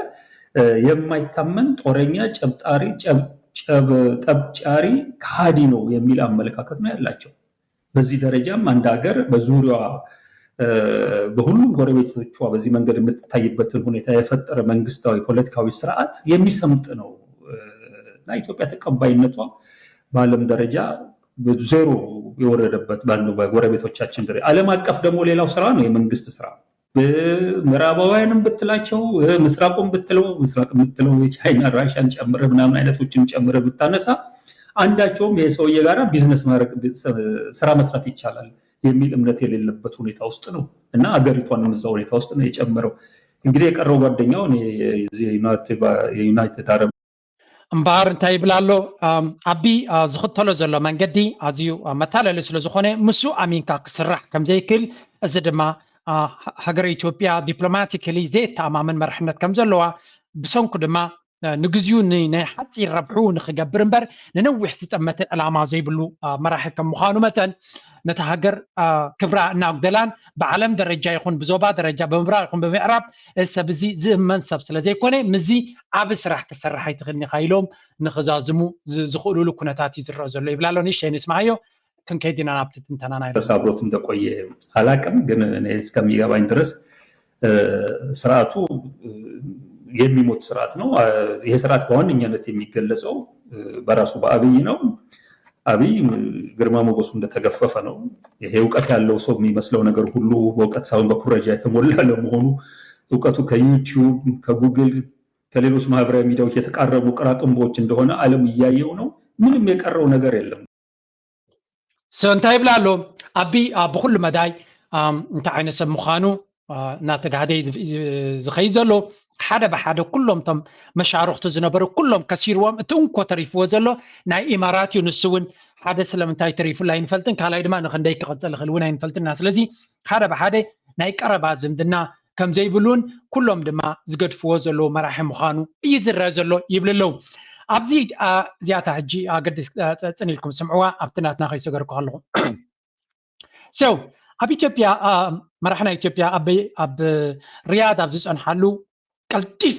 የማይታመን ጦረኛ ጨብጣሪ ጠብጫሪ ከሃዲ ነው የሚል አመለካከት ነው ያላቸው። በዚህ ደረጃም አንድ ሀገር በዙሪያዋ በሁሉም ጎረቤቶቿ በዚህ መንገድ የምትታይበትን ሁኔታ የፈጠረ መንግስታዊ ፖለቲካዊ ስርዓት የሚሰምጥ ነው እና ኢትዮጵያ ተቀባይነቷ በዓለም ደረጃ ዜሮ የወረደበት ባለው በጎረቤቶቻችን ደረጃ። ዓለም አቀፍ ደግሞ ሌላው ስራ ነው የመንግስት ስራ። ምዕራባውያንም ብትላቸው ምስራቁን ብትለው ምስራቅ የምትለው የቻይና ራሽያን ጨምረ ምናምን አይነቶችን ጨምረ ብታነሳ አንዳቸውም ይሄ ሰውዬ ጋራ ቢዝነስ ማድረግ ስራ መስራት ይቻላል የሚል እምነት የሌለበት ሁኔታ ውስጥ ነው እና አገሪቷንም እዛ ሁኔታ ውስጥ ነው የጨመረው። እንግዲህ የቀረው ጓደኛው የዩናይትድ አረብ እምበኣር እንታይ ይብል ኣሎ? ኣቢ ዝኽተሎ ዘሎ መንገዲ ኣዝዩ መታለሊ ስለ ዝኾነ ምስኡ ኣሚንካ ክስራሕ ከም ዘይክእል፣ እዚ ድማ ሃገረ ኢትዮጵያ ዲፕሎማቲካሊ ዘየተኣማምን መራሕነት ከም ዘለዋ፣ ብሰንኩ ድማ ንግዚኡ ናይ ሓፂር ረብሑ ንክገብር እምበር ንነዊሕ ዝጠመተ ዕላማ ዘይብሉ መራሒ ከም ምዃኑ መጠን፣ ነታ ሃገር ክብራ እናጉደላን ብዓለም ደረጃ ይኹን ብዞባ ደረጃ ብምብራቕ ይኹን ብምዕራብ እዚ ሰብ እዚ ዝእመን ሰብ ስለ ዘይኮነ ምስዚ ዓቢ ስራሕ ክትሰርሕ ኣይትኽእልን ኢኻ ኢሎም ንኽዛዝሙ ዝኽእሉሉ ኩነታት እዩ ዝረአ ዘሎ ይብል ኣሎ። ንእሽተይ ንስምዓዮ ክንከይድ ኢና ናብቲ ትንተናና። ተሳብሮት እንደቆየ አላቅም፣ ግን እኔ እስከሚገባኝ ድረስ ስርዓቱ የሚሞት ስርዓት ነው። ይሄ ስርዓት በዋነኛነት የሚገለጸው በራሱ በአብይ ነው። አብይ ግርማ ሞገሱ እንደተገፈፈ ነው። ይሄ እውቀት ያለው ሰው የሚመስለው ነገር ሁሉ በእውቀት ሳይሆን በኩረጃ የተሞላ ለመሆኑ እውቀቱ ከዩቲዩብ ከጉግል ከሌሎች ማህበራዊ ሚዲያዎች የተቃረቡ ቅራቅንቦች እንደሆነ ዓለም እያየው ነው። ምንም የቀረው ነገር የለም። እንታይ ይብላ ኣሎ ኣቢ ብኩሉ መዳይ እንታይ ዓይነት ሰብ ምዃኑ እናተጋህደ ዝኸይድ ዘሎ ሓደ ብሓደ ኩሎም ቶም መሻርክቱ ዝነበሩ ኩሎም ከሲርዎም እቲ እንኮ ተሪፍዎ ዘሎ ናይ ኢማራት እዩ። ንሱ እውን ሓደ ስለምንታይ ተሪፉላ ኣይንፈልጥን፣ ካልኣይ ድማ ንክንደይ ክቕፅል ይኽእል እውን ኣይንፈልጥና። ስለዚ ሓደ ብሓደ ናይ ቀረባ ዝምድና ከም ዘይብሉን ኩሎም ድማ ዝገድፍዎ ዘለዉ መራሒ ምዃኑ እዩ ዝረአ ዘሎ ይብል ኣለዉ። ኣብዚ እዚኣታ ሕጂ ኣገድስ ፅን ኢልኩም ስምዕዋ ኣብቲ ናትና ከይሰገርኩ ከለኹ so ኣብ ኢትዮጵያ መራሕ ናይ ኢትዮጵያ ኣብ ሪያድ ኣብ ዝፀንሓሉ ቀልጢፉ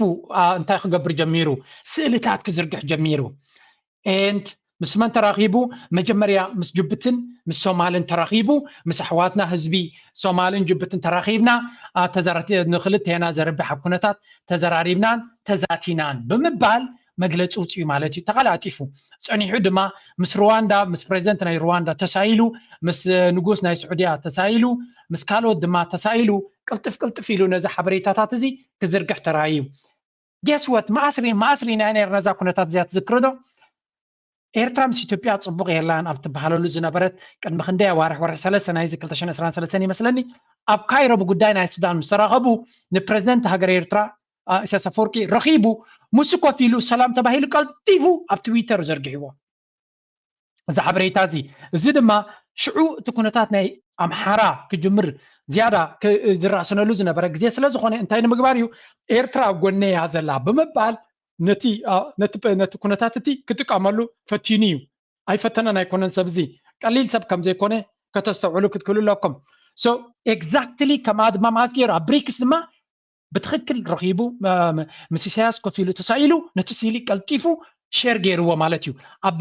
እንታይ ክገብር ጀሚሩ? ስእልታት ክዝርግሕ ጀሚሩ። And ምስ መን ተራኺቡ? መጀመርያ ምስ ጅቡትን ምስ ሶማልን ተራኺቡ፣ ምስ ኣሕዋትና ህዝቢ ሶማልን ጅቡትን ተራኺብና ንክልቴና ዘርብሕ ኣብ ኩነታት ተዘራሪብናን ተዛቲናን ብምባል መግለፂ ውፅኡ ማለት እዩ። ተቐላጢፉ ፀኒሑ ድማ ምስ ሩዋንዳ ምስ ፕሬዚደንት ናይ ሩዋንዳ ተሳኢሉ፣ ምስ ንጉስ ናይ ስዑድያ ተሳኢሉ፣ ምስ ካልኦት ድማ ተሳኢሉ ቅልጥፍ ቅልጥፍ ኢሉ ነዚ ሓበሬታታት እዚ ክዝርግሕ ተራእዩ። Guess what? መኣስሪ መኣስሪ ናይ ነርና እዛ ኩነታት እዚኣ ትዝክር ዶ? ኤርትራ ምስ ኢትዮጵያ ፅቡቕ የላን ኣብ ትበሃለሉ ዝነበረት ቅድሚ ክንደይ ኣዋርሕ ወርሒ ሰለስተ ናይዚ ክልተ ሽሕን ዕስራን ሰለስተን ይመስለኒ ኣብ ካይሮ ብጉዳይ ናይ ሱዳን ምስ ተራኸቡ ንፕሬዚደንት ሃገር ኤርትራ ኢሳያስ ኣፈወርቂ ረኺቡ ምስ ኮፍ ኢሉ ሰላም ተባሂሉ ቀልጢፉ ኣብ ትዊተር ዘርጊሕዎ እዚ ሓበሬታ እዚ። እዚ ድማ ሽዑ እቲ ኩነታት ናይ ኣምሓራ ክጅምር ዝያዳ ዝራእስነሉ ዝነበረ ግዜ ስለ ዝኾነ እንታይ ንምግባር እዩ ኤርትራ ኣብ ጎነይ እያ ዘላ ብምባል ነቲ ኩነታት እቲ ክጥቀመሉ ፈቲኑ እዩ። ኣይፈተነን ኣይኮነን ሰብ እዚ ቀሊል ሰብ ከም ዘይኮነ ከተስተውዕሉ ክትክእሉ ኣለኩም። So exactly ከምኣ ድማ መዓስ ገይሩ ኣብ ብሪክስ ድማ ብትኽክል ረኺቡ ምስ ኢሳያስ ኮፍ ኢሉ ተሳኢሉ ነቲ ስእሊ ቀልጢፉ ሼር ገይርዎ ማለት እዩ። ኣብ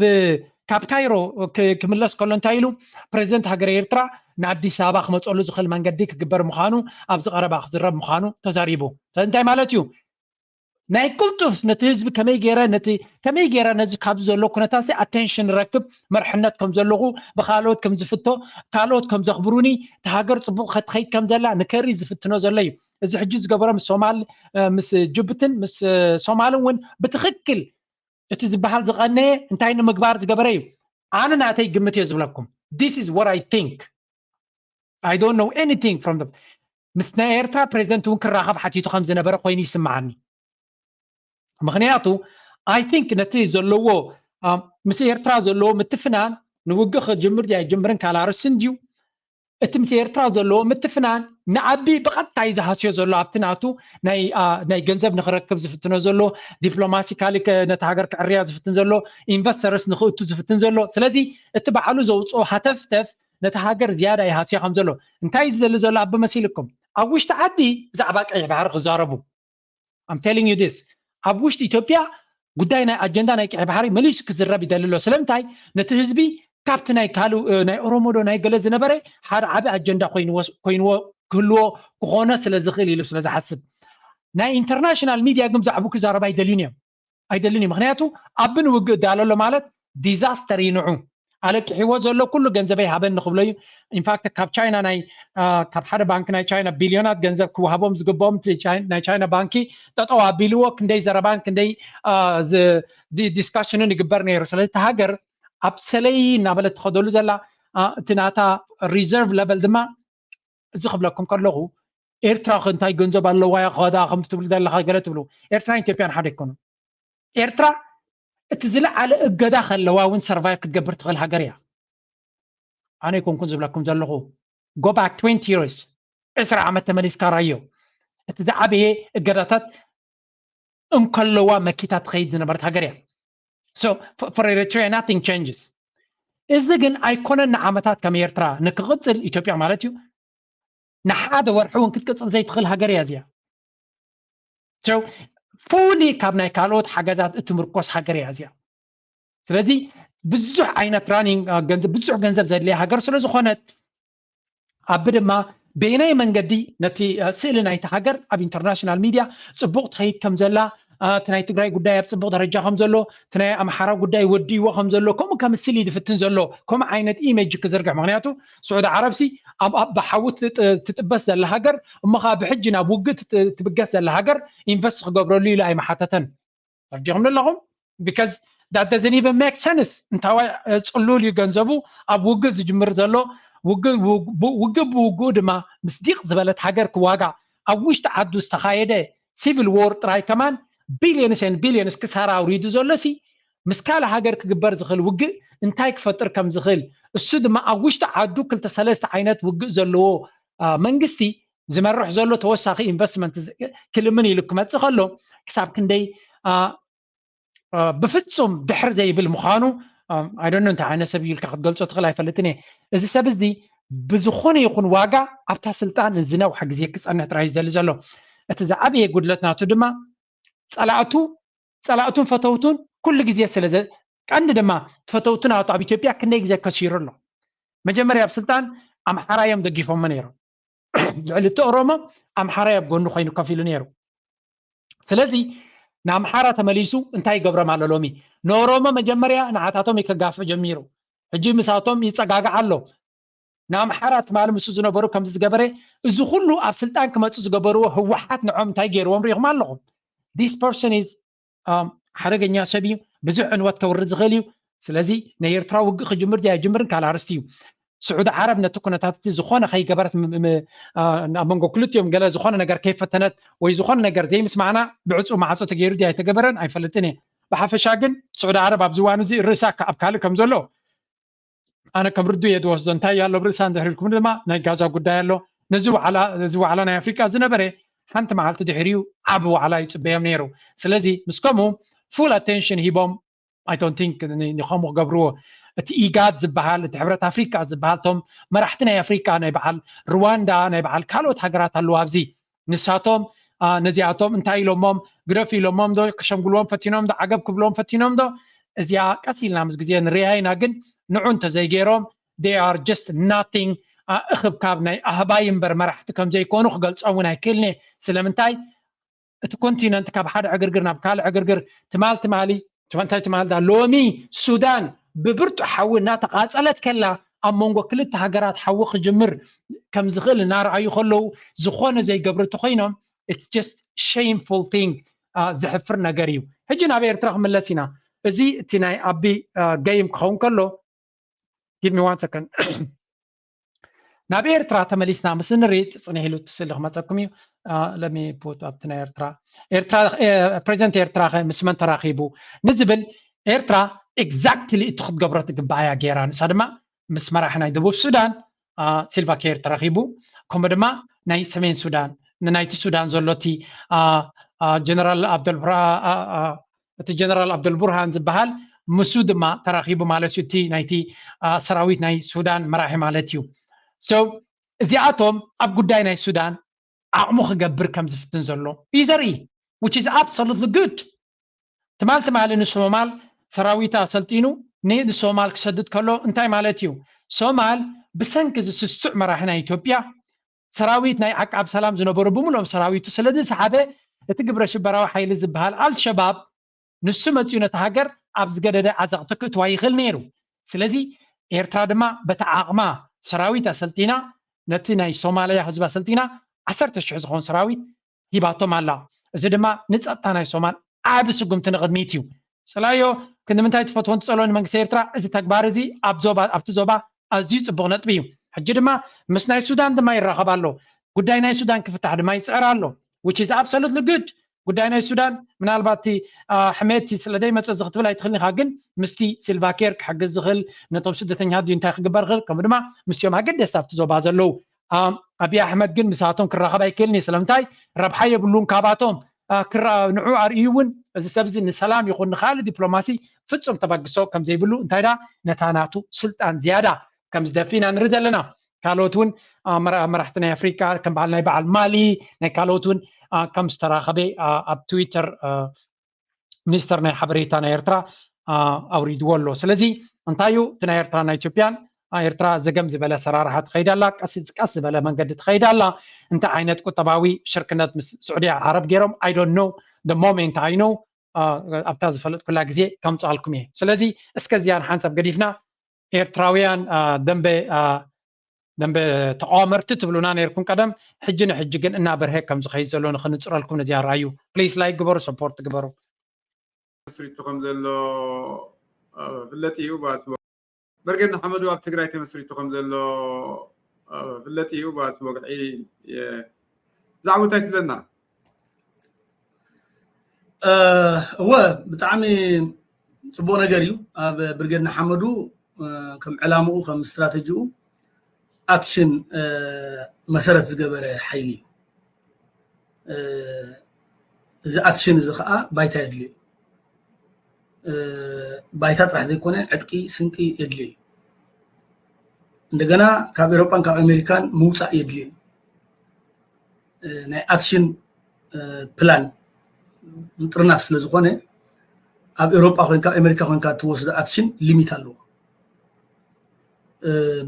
ካብ ካይሮ ክምለስ ከሎ እንታይ ኢሉ ፕሬዚደንት ሃገረ ኤርትራ ንኣዲስ ኣበባ ክመፀሉ ዝኽእል መንገዲ ክግበር ምዃኑ ኣብዚ ቀረባ ክዝረብ ምዃኑ ተዛሪቡ። እንታይ ማለት እዩ? ናይ ቅልጡፍ ነቲ ህዝቢ ከመይ ገይረ ነቲ ከመይ ገይረ ነዚ ካብ ዘሎ ኩነታት ኣቴንሽን ረክብ መርሕነት ከም ዘለኹ ብካልኦት ከም ዝፍቶ ካልኦት ከም ዘኽብሩኒ እቲ ሃገር ፅቡቅ ከትኸይድ ከም ዘላ ንከሪ ዝፍትኖ ዘሎ እዩ። እዚ ሕጂ ዝገበሮ ምስ ሶማል ምስ ጅቡትን ምስ ሶማልን እውን ብትኽክል እቲ ዝበሃል ዝቐነየ እንታይ ንምግባር ዝገበረ እዩ። ኣነ ናተይ ግምት እየ ዝብለኩም። This is what I think. I don't know anything from the ምስ ናይ ኤርትራ ፕሬዚደንት እውን ክራኸብ ሓቲቱ ከም ዝነበረ ኮይኑ ይስምዓኒ። ምክንያቱ I think ነቲ ዘለዎ ምስ ኤርትራ ዘለዎ ምትፍናን ንውግእ ክጅምር ድዩ ኣይጅምርን ካልእ ኣርእስቲ እንድዩ። እቲ ምስ ኤርትራ ዘለዎ ምትፍናን ንኣቢ ብቐጥታ እዩ ዝሃስዮ ዘሎ ኣብቲ ናቱ ናይ ገንዘብ ንክረክብ ዝፍትኖ ዘሎ ዲፕሎማሲካሊ ነቲ ሃገር ክዕርያ ዝፍትን ዘሎ ኢንቨስተርስ ንክእቱ ዝፍትን ዘሎ ስለዚ እቲ ባዕሉ ዘውፅኦ ሃተፍተፍ ነቲ ሃገር ዝያዳ ይሃስዮ ከም ዘሎ እንታይ እዩ ዝደሊ ዘሎ ኣቢ መሲልኩም ኣብ ውሽጢ ዓዲ ብዛዕባ ቀይሕ ባሕሪ ክዛረቡ I'm telling you this ኣብ ውሽጢ ኢትዮጵያ ጉዳይ ናይ ኣጀንዳ ናይ ቀይሕ ባሕሪ መሊሱ ክዝረብ ይደሊ ኣሎ ስለምንታይ ነቲ ህዝቢ ካብቲ ናይ ካልእ ናይ ኦሮሞዶ ናይ ገለ ዝነበረ ሓደ ዓቢ ኣጀንዳ ኮይንዎ ክህልዎ ክኾነ ስለ ዝኽእል ኢሉ ስለ ዝሓስብ ናይ ኢንተርናሽናል ሚድያ ግን ብዛዕቡ ክዛረብ ኣይደልዩን እዮም ኣይደልን እዩ ምክንያቱ ኣብ ንውግእ ዳሎ ኣሎ ማለት ዲዛስተር ይንዑ ኣለቂሕዎ ዘሎ ኩሉ ገንዘበይ ሃበኒ ክብሎ እዩ ኢንፋክት ካብ ቻይና ናይ ካብ ሓደ ባንክ ናይ ቻይና ቢልዮናት ገንዘብ ክወሃቦም ዝግብኦም ናይ ቻይና ባንኪ ጠጠው ኣቢልዎ ክንደይ ዘረባን ክንደይ ዲስካሽንን ይግበር ነይሩ ስለዚ እቲ ሃገር ኣብ ሰለይ እናበለት ትኸደሉ ዘላ እቲ ናታ ሪዘርቭ ለቨል ድማ እዚ ክብለኩም ከለኹ ኤርትራ እንታይ ገንዘብ ኣለዋ እያ ክኸዳ ከም ትብል ዘለኻ ገለ ትብሉ ኤርትራን ኢትዮጵያን ሓደ ኣይኮኑን ኤርትራ እቲ ዝለዓለ እገዳ ከለዋ እውን ሰርቫይቭ ክትገብር ትኽእል ሃገር እያ ኣነ ኣይኮንኩን ዝብለኩም ዘለኹ go back twenty years ዕስራ ዓመት ተመሊስካ ራዮ እቲ ዝዓበየ እገዳታት እንከለዋ መኪታ ትኸይድ ዝነበረት ሃገር እያ so for Eritrea nothing changes እዚ ግን ኣይኮነን ንዓመታት ከም ኤርትራ ንክቕፅል ኢትዮጵያ ማለት እዩ ንሓደ ወርሒ እውን ክትቅፅል ዘይትኽእል ሃገር እያ እዚኣ so fully ካብ ናይ ካልኦት ሓገዛት እትምርኮስ ሃገር እያ እዚኣ ስለዚ ብዙሕ ዓይነት ራኒንግ ገንዘብ ብዙሕ ገንዘብ ዘድልያ ሃገር ስለ ዝኾነት ኣቢ ድማ በየናይ መንገዲ ነቲ ስእሊ ናይቲ ሃገር ኣብ ኢንተርናሽናል ሚድያ ፅቡቕ ትኸይድ ከም ዘላ እቲ ናይ ትግራይ ጉዳይ ኣብ ፅቡቕ ደረጃ ከም ዘሎ እቲ ናይ ኣምሓራ ጉዳይ ወዲእዎ ከም ዘሎ ከምኡ ከምስል እዩ ዝፍትን ዘሎ ከምኡ ዓይነት ኢሜጅ ክዝርግሕ ምክንያቱ ስዑዲ ዓረብሲ ብሓዊ ትጥበስ ዘላ ሃገር እሞ ከዓ ብሕጂ ናብ ውግእ ትብገስ ዘላ ሃገር ኢንቨስት ክገብረሉ ኢሉ ኣይመሓተተን ተረዲኹም ኣለኹም because that doesn't even make sense እንታዋይ ፅሉል እዩ ገንዘቡ ኣብ ውግእ ዝጅምር ዘሎ ውግእ ብውግኡ ድማ ምስ ዲቕ ዝበለት ሃገር ክዋጋ ኣብ ውሽጢ ዓዱ ዝተኻየደ ሲቪል ዎር ጥራይ ከማን ቢልዮንስ ን ቢልዮንስ ክሳራ ኣውሪዱ ዘሎ ሲ ምስ ካልእ ሃገር ክግበር ዝኽእል ውግእ እንታይ ክፈጥር ከም ዝኽእል፣ እሱ ድማ ኣብ ውሽጢ ዓዱ ክልተ ሰለስተ ዓይነት ውግእ ዘለዎ መንግስቲ ዝመርሕ ዘሎ ተወሳኺ ኢንቨስትመንት ክልምን ኢሉ ክመፅእ ከሎ ክሳብ ክንደይ ብፍፁም ድሕር ዘይብል ምዃኑ ኣይደኖ እንታይ ዓይነት ሰብ እዩ ኢልካ ክትገልፆ ትኽእል ኣይፈልጥን እየ። እዚ ሰብ እዚ ብዝኾነ ይኹን ዋጋ ኣብታ ስልጣን ንዝነውሐ ግዜ ክፀንሕ ጥራይ እዩ ዝደሊ ዘሎ። እቲ ዝዓበየ ጉድለት ናቱ ድማ ፀላእቱ ፀላእቱን ፈተውቱን ኩሉ ግዜ ስለ ቀንዲ ድማ ፈተውቱ ናቱ ኣብ ኢትዮጵያ ክንደይ ግዜ ከሲሩ ኣሎ። መጀመርያ ኣብ ስልጣን ኣምሓራ እዮም ደጊፎሞ ነይሮም። ልዕሊ እቲ ኦሮሞ ኣምሓራ ኣብ ጎኑ ኮይኑ ከፊሉ ነይሩ። ስለዚ ንኣምሓራ ተመሊሱ እንታይ ይገብሮም ኣሎ ሎሚ? ንኦሮሞ መጀመርያ ንዓታቶም ይከጋፍዕ ጀሚሩ። ሕጂ ምሳቶም ይፀጋጋዕ ኣሎ። ንኣምሓራ ትማሊ ምስ ዝነበሩ ከምዚ ዝገበረ እዚ ኩሉ ኣብ ስልጣን ክመፁ ዝገበርዎ ህወሓት ንዖም እንታይ ገይርዎም ሪኢኹም ኣለኹም? This person is ሓደገኛ ሰብ እዩ። ብዙሕ ዕንወት ከውርድ ዝኽእል እዩ። ስለዚ ናይ ኤርትራ ውግእ ክጅምር ድያ ኣይጅምርን ካልእ ኣርስቲ እዩ። ስዑዲ ዓረብ ነቲ ኩነታት እቲ ዝኾነ ከይገበረት ኣብ መንጎ ክልቲኦም ገለ ዝኾነ ነገር ከይፈተነት ወይ ዝኾነ ነገር ዘይምስማዕና ብዕፁ ማዕፆ ተገይሩ ድያ ኣይተገበረን ኣይፈልጥን እየ። ብሓፈሻ ግን ስዑዲ ዓረብ ኣብዚ እዋን እዚ ርእሳ ኣብ ካልእ ከም ዘሎ ኣነ ከም ርዱ እየ ዝወስዶ። እንታይ ኣሎ ኣብ ርእሳ እንድሕር ኢልኩም ድማ ናይ ጋዛ ጉዳይ ኣሎ። ነዚ ዋዕላ እዚ ዋዕላ ናይ ኣፍሪቃ ዝነበረ ሓንቲ መዓልቲ ድሕሪኡ ዓቢ ዋዕላ ይጽበዮም ነይሩ። ስለዚ ምስ ከምኡ ፉል ኣቴንሽን ሂቦም I don't think ንኸምኡ ክገብርዎ። እቲ ኢጋድ ዝበሃል እቲ ሕብረት ኣፍሪቃ ዝበሃል እቶም መራሕቲ ናይ ኣፍሪቃ ናይ በዓል ሩዋንዳ ናይ በዓል ካልኦት ሃገራት ኣለዉ ኣብዚ ንሳቶም ነዚኣቶም እንታይ ኢሎሞም ግደፍ ኢሎሞም ዶ ክሸምግልዎም ፈቲኖም ዶ ዓገብ ክብልዎም ፈቲኖም ዶ እዚኣ ቀስ ኢልና ምስ ግዜ ንሪኣ ኢና ግን ንዑ እንተዘይገይሮም they are just nothing እኽብካብ ናይ ኣህባይ እምበር መራሕቲ ከም ዘይኮኑ ክገልጾም እውን ኣይክእልን እየ ስለምንታይ እቲ ኮንቲነንት ካብ ሓደ ዕግርግር ናብ ካልእ ዕግርግር ትማል ትማሊ እንታይ ትማልዳ ሎሚ ሱዳን ብብርቱ ሓዊ እናተቃጸለት ከላ ኣብ መንጎ ክልተ ሃገራት ሓዊ ክጅምር ከም ዝኽእል እናረኣዩ ከለዉ ዝኾነ ዘይገብሩ እንተኮይኖም it's just shameful thing ዘሕፍር ነገር እዩ። ሕጂ ናብ ኤርትራ ክምለስ ኢና። እዚ እቲ ናይ ኣቢ ገይም ክኸውን ከሎ give me one second ናብ ኤርትራ ተመሊስና ምስ ንርኢ ጽንሕ ኢሉ እቲ ስእሊ ክመጸኩም እዩ። ለሚ ፖት ኣብቲ ናይ ኤርትራ ኤርትራ ፕሬዚደንት ኤርትራ ምስ መን ተራኺቡ ንዝብል ኤርትራ ኤግዛክትሊ እቲ ክትገብሮ ትግባኣያ ገይራ ንሳ ድማ ምስ መራሒ ናይ ደቡብ ሱዳን ሲልቫ ኬር ተራኺቡ ከምኡ ድማ ናይ ሰሜን ሱዳን ንናይቲ ሱዳን ዘሎ እቲ ጀነራል ኣብደልብራ እቲ ጀነራል ኣብደልቡርሃን ዝበሃል ምሱ ድማ ተራኺቡ ማለት እዩ እቲ ናይቲ ሰራዊት ናይ ሱዳን መራሒ ማለት እዩ እዚኣቶም ኣብ ጉዳይ ናይ ሱዳን ዓቕሙ ክገብር ከም ዝፍትን ዘሎ እዩ ዘርኢ which is absolutely good ትማል ትማሊ ንሶማል ሰራዊት ኣሰልጢኑ ንሶማል ክሰድድ ከሎ እንታይ ማለት እዩ ሶማል ብሰንኪ ዝስስዕ መራሒ ናይ ኢትዮጵያ ሰራዊት ናይ ዓቃብ ሰላም ዝነበሩ ብምሎም ሰራዊቱ ስለ ዝሰሓበ እቲ ግብረ ሽበራዊ ሓይሊ ዝበሃል ኣልሸባብ ንሱ መፂኡ ነቲ ሃገር ኣብ ዝገደደ ዓዘቕቲ ክእትዋ ይኽእል ነይሩ ስለዚ ኤርትራ ድማ በቲ ዓቕማ ሰራዊት ኣሰልጢና ነቲ ናይ ሶማልያ ህዝቢ ኣሰልጢና ዓሰርተ ሽሕ ዝኾን ሰራዊት ሂባቶም ኣላ እዚ ድማ ንፀጥታ ናይ ሶማል ዓቢ ስጉምቲ ንቕድሚት እዩ ስላዮ ክንዲ ምንታይ ትፈትዎ ትፀልኦ ንመንግስቲ ኤርትራ እዚ ተግባር እዚ ኣብቲ ዞባ ኣዝዩ ፅቡቕ ነጥቢ እዩ ሕጂ ድማ ምስ ናይ ሱዳን ድማ ይራኸብ ኣሎ ጉዳይ ናይ ሱዳን ክፍታሕ ድማ ይፅዕር ኣሎ which is absolutely good ጉዳይ ናይ ሱዳን ምናልባት እቲ ሕሜቲ ስለ ደይመፀ እዚ ክትብል ኣይትኽእልን ኢኻ ግን ምስቲ ሲልቫኬር ክሕግዝ ዝኽእል ነቶም ስደተኛታት ድዩ እንታይ ክግበር ይኽእል ከምኡ ድማ ምስቲኦም ኣገደስቲ ኣብቲ ዞባ ዘለዉ ኣብይ ኣሕመድ ግን ምሳቶም ክራኸብ ኣይክእልን እዩ ስለምንታይ ረብሓ የብሉን ካባቶም ንዑ ኣርእዩ እውን እዚ ሰብ እዚ ንሰላም ይኹን ንካልእ ዲፕሎማሲ ፍጹም ተበግሶ ከም ዘይብሉ እንታይ ዳ ነታ ናቱ ስልጣን ዝያዳ ከም ዝደፍእ ኢና ንርኢ ዘለና ካልኦት እውን መራሕቲ ናይ ኣፍሪካ ከም በዓል ናይ በዓል ማሊ ናይ ካልኦት እውን ከም ዝተራኸበ ኣብ ትዊተር ሚኒስተር ናይ ሓበሬታ ናይ ኤርትራ ኣውሪድዎ ኣሎ ስለዚ እንታይ እዩ እቲ ናይ ኤርትራ ናይ ኢትዮጵያን ኤርትራ ዘገም ዝበለ ሰራርሓ ትኸይድ ኣላ ቀስ ቀስ ዝበለ መንገዲ ትኸይድ ኣላ እንታይ ዓይነት ቁጠባዊ ሽርክነት ምስ ስዑድያ ዓረብ ገይሮም I don't know the moment I know ኣብታ ዝፈለጥኩላ ግዜ ከምፅኣልኩም እየ ስለዚ እስከ እዚኣ ንሓንሳብ ገዲፍና ኤርትራውያን ደንበ ደንበ ተቃወመርቲ ትብሉና ነርኩም ቀደም ሕጂ ንሕጂ ግን እናበርሀ ከም ዝኸይድ ዘሎ ንክንፅረልኩም ነዚኣ ረኣዩ please like ግበሩ support ግበሩ ተመስሪቱ ከም ዘሎ ፍለጥ እዩ በርጌድ ንሓመዱ ኣብ ትግራይ ተመስሪቱ ከም ዘሎ ፍለጥ እዩ በቲ ወግዒ ብዛዕባ እንታይ ትብለና እወ ብጣዕሚ ጽቡቕ ነገር እዩ። ኣብ ብርጌድ ንሓመዱ ከም ዕላምኡ ከም ስትራተጂኡ ኣክሽን መሰረት ዝገበረ ሓይሊ እዩ። እዚ ኣክሽን እዚ ከዓ ባይታ የድልዩ። ባይታ ጥራሕ ዘይኮነ ዕጥቂ፣ ስንቂ የድልዩ። እንደገና ካብ ኤሮጳን ካብ ኣሜሪካን ምውፃእ የድልዩ። ናይ ኣክሽን ፕላን ምጥርናፍ ስለ ዝኾነ ኣብ ኤሮጳ ኮይንካ ኣሜሪካ ኮይንካ እትወስዶ ኣክሽን ሊሚት ኣለዎ።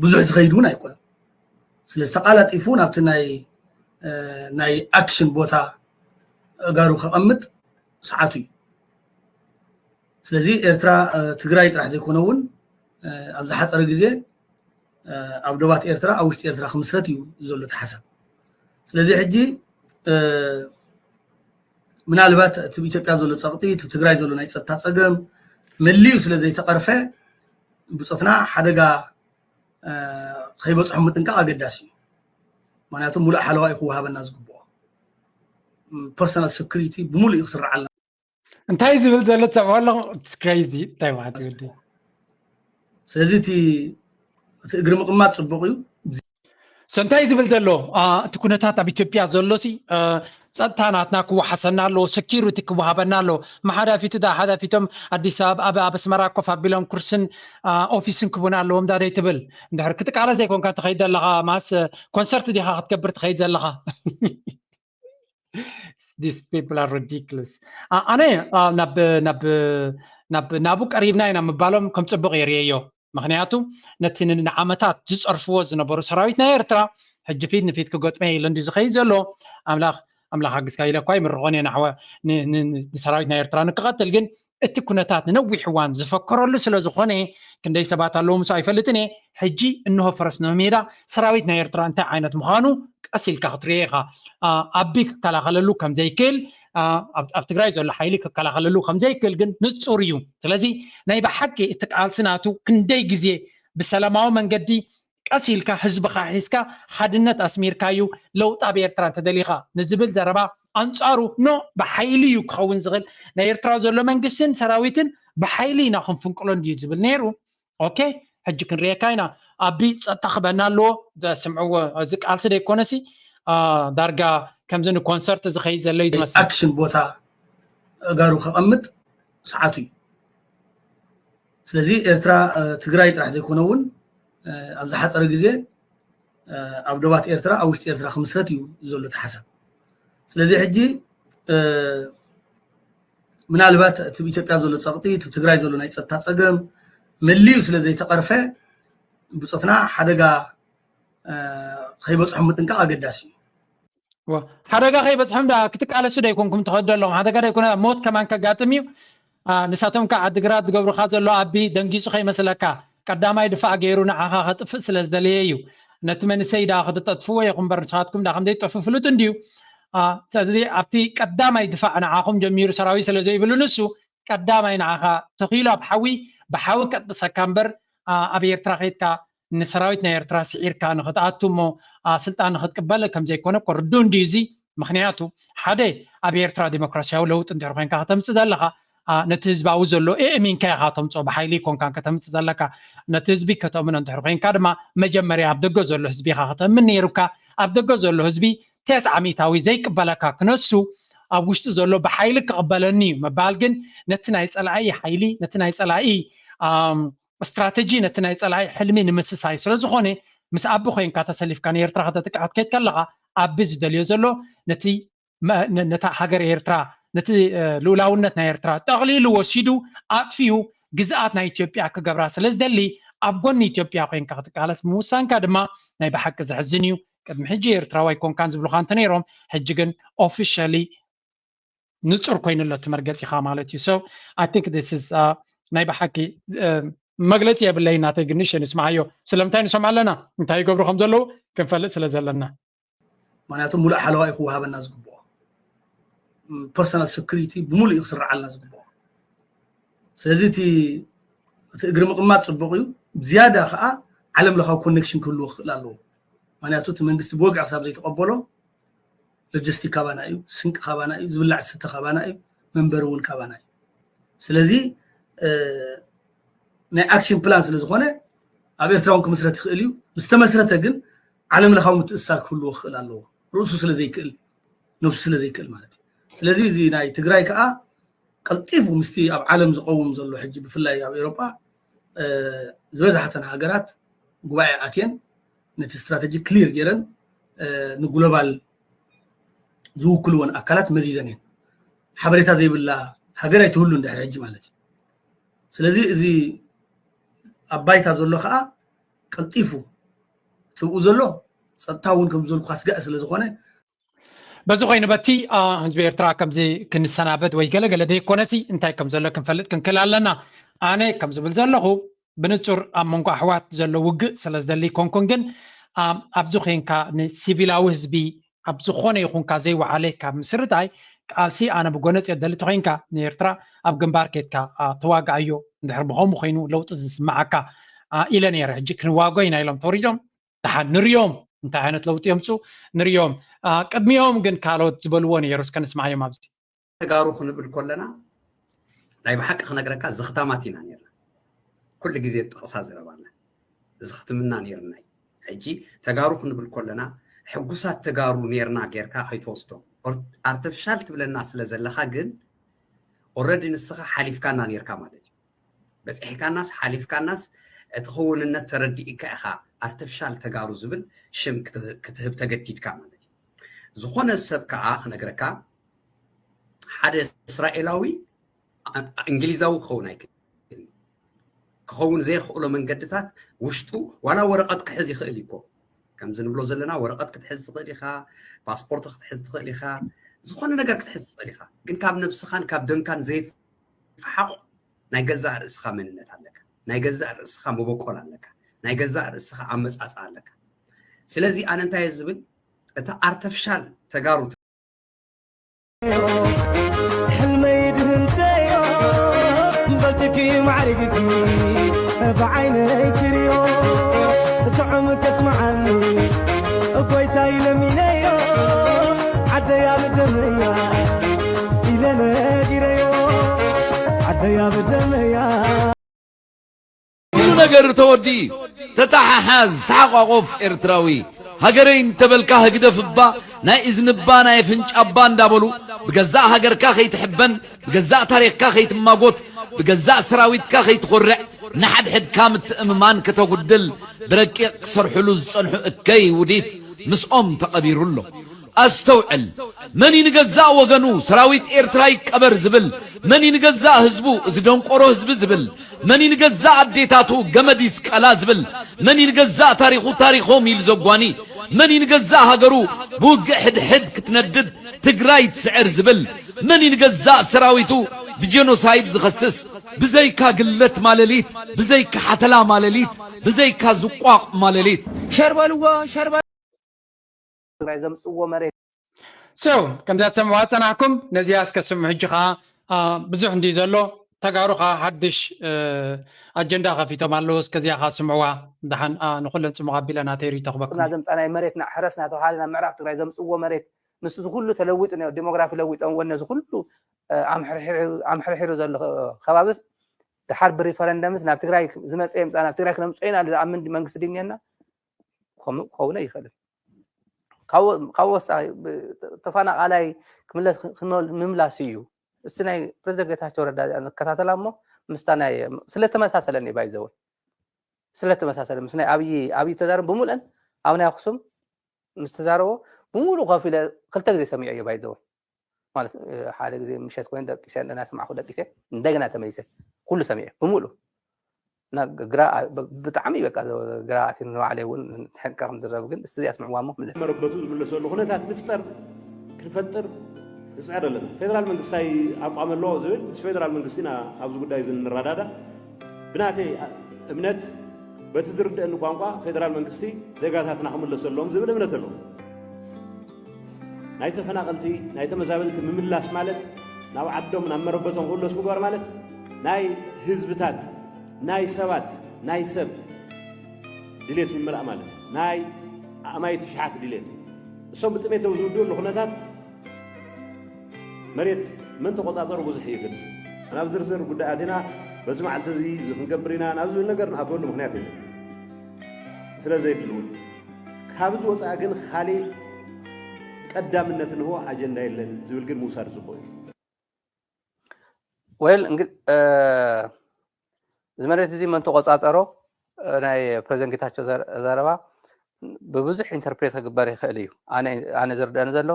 ብዙሕ ዝኸይድ እውን ኣይኮነን። ስለዚ ተቃላጢፉ ናብቲ ናይ ናይ ኣክሽን ቦታ እጋሩ ከቐምጥ ሰዓቱ እዩ። ስለዚ ኤርትራ ትግራይ ጥራሕ ዘይኮነ እውን ኣብ ዝሓፀረ ግዜ ኣብ ዶባት ኤርትራ ኣብ ውሽጢ ኤርትራ ክምስረት እዩ ዘሎ ተሓሳብ። ስለዚ ሕጂ ምናልባት እቲ ኢትዮጵያ ዘሎ ፀቕጢ እቲ ትግራይ ዘሎ ናይ ፀጥታ ፀገም መሊኡ ስለ ዘይተቐርፈ ብፆትና ሓደጋ ከይበፅሖም ምጥንቃቕ ኣገዳሲ እዩ። ምክንያቱ ሙሉእ ሓለዋ እዩ ክወሃበና ዝግብኦ። ፐርሰናል ሰኩሪቲ ብሙሉእ እዩ ክስርዓልና። እንታይ ዝብል ዘሎ ትሰምዖ ኣለኹ? ክሬዚ እንታይ ማለት እዩ? ስለዚ እቲ እቲ እግሪ ምቕማጥ ፅቡቕ እዩ። So እንታይ ዝብል ዘሎ እቲ ኩነታት ኣብ ኢትዮጵያ ዘሎ ሲ ፀጥታ ናትና ክወሓሰና ኣለዎ፣ ሰኪሪቲ ክወሃበና ኣለዎ። መሓዳፊቱ ዳ ሓዳፊቶም ኣዲስ ኣበባ ኣብ ኣስመራ ኮፍ ኣቢሎም ኩርስን ኦፊስን ክቡና ኣለዎም ዳ ደይ ትብል? እንድሕር ክትቃለስ ዘይኮንካ ትኸይድ ዘለኻ ማስ ኮንሰርት ዲኻ ክትገብር ትኸይድ ዘለኻ? These people are ridiculous. ኣነ ናብ ናብ ናብ ናቡ ቀሪብና ኢና ምባሎም ከም ፅቡቕ የርእየዮ። ምክንያቱ ነቲ ንዓመታት ዝፀርፍዎ ዝነበሩ ሰራዊት ናይ ኤርትራ ሕጂ ፊት ንፊት ክገጥመ ኢሉ እንዲ ዝኸይድ ዘሎ ኣምላኽ ኣምላኽ ኣግዝካ ኢለ እኳ ይምርቖን እየ ንሰራዊት ናይ ኤርትራ ንክቐትል ግን እቲ ኩነታት ንነዊሕ እዋን ዝፈከረሉ ስለ ዝኾነ ክንደይ ሰባት ኣለዉ ምስ ኣይፈልጥን እየ ሕጂ እንሆ ፈረስ ሜዳ ሰራዊት ናይ ኤርትራ እንታይ ዓይነት ምዃኑ ቀስ ኢልካ ክትሪኦ ኢኻ ኣቢ ክከላኸለሉ ከም ዘይክእል ኣብ ትግራይ ዘሎ ሓይሊ ክከላኸለሉ ከም ዘይክእል ግን ንፁር እዩ ስለዚ ናይ ብሓቂ እቲ ቃልሲ ናቱ ክንደይ ግዜ ብሰላማዊ መንገዲ ቀስ ኢልካ ህዝብኻ ሒዝካ ሓድነት ኣስሚርካዩ ለውጢ ኣብ ኤርትራ እንተደሊኻ ንዝብል ዘረባ ኣንፃሩ ኖ ብሓይሊ እዩ ክኸውን ዝኽእል ናይ ኤርትራ ዘሎ መንግስትን ሰራዊትን ብሓይሊ ኢና ክንፍንቅሎ እንድዩ ዝብል ነይሩ ኦኬ ሕጂ ክንሪኤካ ኢና ኣቢ ፀጥታ ክበና ኣለዎ ዘስምዕዎ እዚ ቃልሲ ደይኮነሲ ዳርጋ ከምዚ ንኮንሰርት ዝኸይድ ዘሎ እዩ ዝመስል ኣክሽን ቦታ እጋሩ ከቐምጥ ሰዓቱ እዩ ስለዚ ኤርትራ ትግራይ ጥራሕ ዘይኮነ እውን ኣብ ዝሓፀረ ግዜ ኣብ ዶባት ኤርትራ ኣብ ውሽጢ ኤርትራ ክምስረት እዩ ዘሎ ተሓሳብ ስለዚ ሕጂ ምናልባት እቲ ኢትዮጵያ ዘሎ ፀቕጢ እቲ ትግራይ ዘሎ ናይ ፀጥታ ፀገም መሊኡ ስለ ዘይተቐርፈ ብፆትና ሓደጋ ከይበፅሖም ምጥንቃቕ ኣገዳሲ እዩ ሓደጋ ከይበፅሖም ዳ ክትቃለሱ ዶ ይኮንኩም ትኸዱ ኣለኹም ሓደጋ ዶ ይኮነ ሞት ከማን ከጋጥም እዩ ንሳቶም ከዓ ዓድግራት ዝገብሩካ ዘሎ ኣቢ ደንጊፁ ከይመስለካ ቀዳማይ ድፋዕ ገይሩ ንዓኻ ከጥፍእ ስለ ዝደለየ እዩ ነቲ መንሰይ ዳ ክትጠጥፍዎ ኢኹም በር ንስኻትኩም ዳ ከምዘይጠፉ ፍሉጥ እንድዩ ስለዚ ኣብቲ ቀዳማይ ድፋዕ ንዓኹም ጀሚሩ ሰራዊት ስለ ዘይብሉ ንሱ ቀዳማይ ንዓኻ ተኺሉ ኣብ ሓዊ ብሓዊ ከጥብሰካ እምበር ኣብ ኤርትራ ከይድካ ንሰራዊት ናይ ኤርትራ ስዒርካ ንኽትኣቱ እሞ ስልጣን ንኽትቅበል ከም ዘይኮነ እኮ ርዱእ እንድዩ እዚ ምኽንያቱ ሓደ ኣብ ኤርትራ ዲሞክራሲያዊ ለውጢ እንድሕር ኮይንካ ከተምፅእ ዘለኻ ነቲ ህዝባዊ ዘሎ ኤእሚንካ ኢኻ ተምፅኦ ብሓይሊ ይኮንካ ከተምፅእ ዘለካ ነቲ ህዝቢ ከተእምኖ እንድሕር ኮይንካ ድማ መጀመርያ ኣብ ደገ ዘሎ ህዝቢ ኢኻ ከተእምን ነይሩካ ኣብ ደገ ዘሎ ህዝቢ ተስዓ ሚእታዊ ዘይቅበለካ ክነሱ ኣብ ውሽጢ ዘሎ ብሓይሊ ክቕበለኒ እዩ ምባል ግን ነቲ ናይ ፀላኢ ሓይሊ ነቲ ናይ ፀላኢ ስትራተጂ ነቲ ናይ ፀላኢ ሕልሚ ንምስሳይ ስለ ዝኾነ ምስ ኣቢ ኮይንካ ተሰሊፍካ ንኤርትራ ከተጥቅዕ ክትከይድ ከለኻ ኣቢ ዝደልዮ ዘሎ ነቲ ነታ ሃገር ኤርትራ ነቲ ልኡላውነት ናይ ኤርትራ ጠቕሊሉ ወሲዱ ኣጥፊኡ ግዝኣት ናይ ኢትዮጵያ ክገብራ ስለ ዝደሊ ኣብ ጎኒ ኢትዮጵያ ኮይንካ ክትቃለስ ምውሳንካ ድማ ናይ ብሓቂ ዘሕዝን እዩ ቅድሚ ሕጂ ኤርትራዊ ኣይኮንካን ዝብሉካ እንተ ነይሮም ሕጂ ግን ኦፊሻሊ ንፁር ኮይኑ ኣሎ እቲ መርገፂኻ ማለት እዩ so I think this is ናይ ብሓቂ መግለፂ የብለይ ናተይ ግንሽ ንስምዓዮ ስለምንታይ ንሰምዓ ኣለና እንታይ ይገብሩ ከም ዘለዉ ክንፈልጥ ስለ ዘለና ምክንያቱ ሙሉእ ሓለዋ እዩ ክወሃበና ዝግብኦ ፐርሰናል ሰኩሪቲ ብሙሉእ እዩ ክስርዓልና ዝግብኦ ስለዚ እቲ እቲ እግሪ ምቕማጥ ፅቡቕ እዩ ዝያዳ ከዓ ዓለም ለኻዊ ኮኔክሽን ክህልዎ ክኽእል ኣለዎ ምክንያቱ እቲ መንግስቲ ብወግዒ ክሳብ ዘይተቐበሎ ሎጂስቲክ ካባና እዩ ስንቂ ካባና እዩ ዝብላዕ ዝስተ ካባና እዩ መንበሪ እውን ካባና እዩ ስለዚ ናይ ኣክሽን ፕላን ስለ ዝኾነ ኣብ ኤርትራ እውን ክምስረት ይኽእል እዩ። ምስ ተመስረተ ግን ዓለም ለኻዊ ምትእስሳር ክህልዎ ክኽእል ኣለዎ። ርእሱ ስለ ዘይክእል፣ ነብሱ ስለ ዘይክእል ማለት እዩ። ስለዚ እዚ ናይ ትግራይ ከዓ ቀልጢፉ ምስቲ ኣብ ዓለም ዝቐውም ዘሎ ሕጂ ብፍላይ ኣብ ኤውሮጳ ዝበዛሕተን ሃገራት ጉባኤ ኣትየን ነቲ ስትራተጂ ክሊር ገይረን ንግሎባል ዝውክልወን ኣካላት መዚዘን እየን። ሓበሬታ ዘይብላ ሃገር ኣይትህሉን ድሕሪ ሕጂ ማለት እዩ። ስለዚ እዚ ኣብ ባይታ ዘሎ ከዓ ቀልጢፉ ትብኡ ዘሎ ጸጥታ እውን ከም ዝበልኩ ኣስጋኢ ስለ ዝኾነ በዚ ኮይኑ በቲ ህዝቢ ኤርትራ ከምዚ ክንሰናበት ወይ ገለገለ ዘይኮነሲ እንታይ ከም ዘሎ ክንፈልጥ ክንክእል ኣለና። ኣነ ከም ዝብል ዘለኹ ብንጹር ኣብ መንጎ ኣሕዋት ዘሎ ውግእ ስለ ዝደሊ ኣይኮንኩን፣ ግን ኣብዚ ኮንካ ንሲቪላዊ ህዝቢ ኣብ ዝኾነ ይኹንካ ዘይወዓለ ካብ ምስርታይ ቃልሲ ኣነ ብጎነጽ የደሊ ተኾይንካ ንኤርትራ ኣብ ግንባር ኬድካ ተዋጋኣዮ። እንድሕር ብኸምኡ ኮይኑ ለውጢ ዝስምዓካ ኢለ ነይረ። ሕጂ ክንዋጎ ኢና ኢሎም ተወሪዶም። ደሓን ንርዮም እንታይ ዓይነት ለውጢ የምፁ ንርዮም። ቅድሚኦም ግን ካልኦት ዝበልዎ ነይሩ፣ እስከ ንስማዓዮም ኣብዚ። ተጋሩ ክንብል ከለና ናይ ብሓቂ ክነግረካ ዘኽታማት ኢና ነርና። ኩሉ ግዜ ጥቕሳ ዘረባና ዘኽትምና ነርና። ሕጂ ተጋሩ ክንብል ከለና ሕጉሳት ተጋሩ ነርና ጌርካ ኣይትወስዶ። ኣርተፍሻል ትብለና ስለ ዘለኻ ግን ኦረዲ ንስኻ ሓሊፍካና ነርካ ማለት እዩ። በፂሕካናስ ሓሊፍካናስ እቲ ክውንነት ተረዲእካ ኢኻ ኣርተፍሻል ተጋሩ ዝብል ሽም ክትህብ ተገዲድካ ማለት እዩ። ዝኾነ ሰብ ከዓ ክነግረካ ሓደ እስራኤላዊ እንግሊዛዊ ክኸውን ኣይክእል ክኸውን ዘይኽእሎ መንገድታት ውሽጡ ዋላ ወረቐት ክሕዝ ይኽእል እኮ ከምዚ ንብሎ ዘለና ወረቐት ክትሕዝ ትኽእል ኢኻ፣ ፓስፖርት ክትሕዝ ትኽእል ኢኻ፣ ዝኾነ ነገር ክትሕዝ ትኽእል ኢኻ። ግን ካብ ነብስኻን ካብ ደምካን ዘይፈሓቑ ናይ ገዛእ ርእስኻ መንነት ኣለካ፣ ናይ ገዛእ ርእስኻ መበቆል ኣለካ፣ ናይ ገዛእ ርእስኻ ኣመጻጽኣ ኣለካ። ስለዚ ኣነ እንታይ እየ ዝብል እቲ ኣርተፍሻል ተጋሩ ሕልመይ ድህንተዮ በልትኪ ማዕሪግኪ ብዓይነይ ክርዮ ጥዑም ከስምዓኒ ጎይታይ ለሚነዮ ዓደያ ብደመያ ኢለ ነጊረዮ ዓደያ ብደመያ ኩሉ ነገር ተወዲኡ ተተሓሓዝ ተሓቋቆፍ ኤርትራዊ ሃገረይ እንተበልካ ህግደፍ እባ ናይ እዝኒ እባ ናይ ኣፍንጫ እባ እንዳበሉ ብገዛእ ሃገርካ ከይትሕበን ብገዛእ ታሪኽካ ከይትማጎት ብገዛእ ሰራዊትካ ከይትኾርዕ ንሓድሕድካ ምትእምማን ከተጉድል ብረቂቕ ክሰርሕሉ ዝጸንሑ እከይ ውዲት ምስኦም ተቐቢሩ ኣሎ። ኣስተውዕል መን እዩ ንገዛእ ወገኑ ሰራዊት ኤርትራ ይቀበር ዝብል መን እዩ ንገዛእ ህዝቡ እዚ ደንቆሮ ህዝቢ ዝብል መን እዩ ንገዛእ ኣዴታቱ ገመድ ይስቀላ ዝብል መን እዩ ንገዛእ ታሪኹ ታሪኾም ኢሉ ዘጓኒ መን እዩ ንገዛእ ሃገሩ ብውግእ ሕድሕድ ክትነድድ ትግራይ ትስዕር ዝብል መን እዩ ንገዛእ ሰራዊቱ ብጀኖሳይድ ዝኸስስ ብዘይካ ግለት ማለሊት ብዘይካ ሓተላ ማለሊት ብዘይካ ዝቋቕ ማለሊት ሸር በልዎ ሸር በል ትግራይ ዘምፅዎ መሬት ሰው ከምዛ ትሰምዑዋ ዝፀናሕኩም ነዚኣ እስከ ስምዑ ሕጂ ከዓ ብዙሕ እንዲ ዘሎ ተጋሩ ከዓ ሓድሽ ኣጀንዳ ከፊቶም ኣለዉ እስከዚኣ ከዓ ስምዕዋ ደሓን ንኩለን ፅሙቅ ኣቢለ ናተይ ሪቶ ክበኩም ዘምፃ ናይ መሬት ሕረስ ናተባሃለ ናብ ምዕራብ ትግራይ ዘምፅዎ መሬት ምስ ኩሉ ተለዊጡ ዴሞግራፊ ለዊጦም ወነ እዚ ኩሉ ኣምሕርሒሩ ዘሎ ከባብስ ድሓር ብሪፈረንደምስ ናብ ትግራይ ዝመፀ የምፃ ናብ ትግራይ ክነምፅኦ ኢና ዝኣምን መንግስቲ ድንየና ክኸውን ኣይኽእልን ካብ ወሳ ተፈናቃላይ ክምለስ ምምላስ እዩ እስቲ ናይ ፕሬዚደንት ጌታቸው ረዳ ንከታተላ እሞ ምስታ ናይ ስለተመሳሰለን እዩ ባይዘወ ስለተመሳሰለ ምስ ናይ ኣብይ ኣብይ ተዛረብ ብምልአን ኣብ ናይ ኣክሱም ምስ ተዛረቦ ብምሉእ ኮፍ ኢለ ክልተ ግዜ ሰሚዐ እየ ባይዘወ ማለት ሓደ ግዜ ምሸት ኮይኑ ደቂሰ እናሰማዕኩ ደቂሰ እንደገና ተመሊሰ ኩሉ ሰሚዐ ብምሉእ ግራ ብጣዕሚ በቃ ግራ ኣትኒ ንባዕለ እውን ሕንቃ ከም ዝረብ ግን እስዚ ኣስምዕዋ እሞ ምለስ መረበቱ ዝምለሰሉ ኩነታት ንፍጠር ክንፈጥር ንፅዕር ኣለና ፌደራል መንግስቲ እንታይ ኣቋም ኣለዎ ዝብል ምስ ፌደራል መንግስቲ ኢና ኣብዚ ጉዳይ እዚ ንረዳዳ ብናተይ እምነት በቲ ዝርደአኒ ቋንቋ ፌደራል መንግስቲ ዜጋታትና ክምለሱ ኣለዎም ዝብል እምነት ኣለዎ ናይ ተፈናቐልቲ ናይ ተመዛበልቲ ምምላስ ማለት ናብ ዓዶም ናብ መረበቶም ክምለሱ ምግባር ማለት ናይ ህዝብታት ናይ ሰባት ናይ ሰብ ድሌት ምምላእ ማለት ናይ ኣእማይቲ ሽሓት ድሌት እሶም ብጥሜት ዝውድኡ ኩነታት መሬት መን ተቆፃፀሩ ብዙሕ እዩ ግልፂ ናብ ዝርዝር ጉዳያት ኢና በዚ መዓልቲ እዚ እዚ ክንገብር ኢና ናብ ዝብል ነገር ንኣትወሉ ምክንያት የለን። ስለ ዘየድሊ እውን ካብዚ ወፃኢ ግን ካሊእ ቀዳምነት ንህቦ ኣጀንዳ የለን ዝብል ግን ምውሳድ ፅቡቅ እዩ። ወል እዚ መሬት እዚ መን ተቆፃፀሮ? ናይ ፕሬዚደንት ጌታቸው ዘረባ ብብዙሕ ኢንተርፕሬት ክግበር ይኽእል እዩ። ኣነ ዝርደአኒ ዘሎ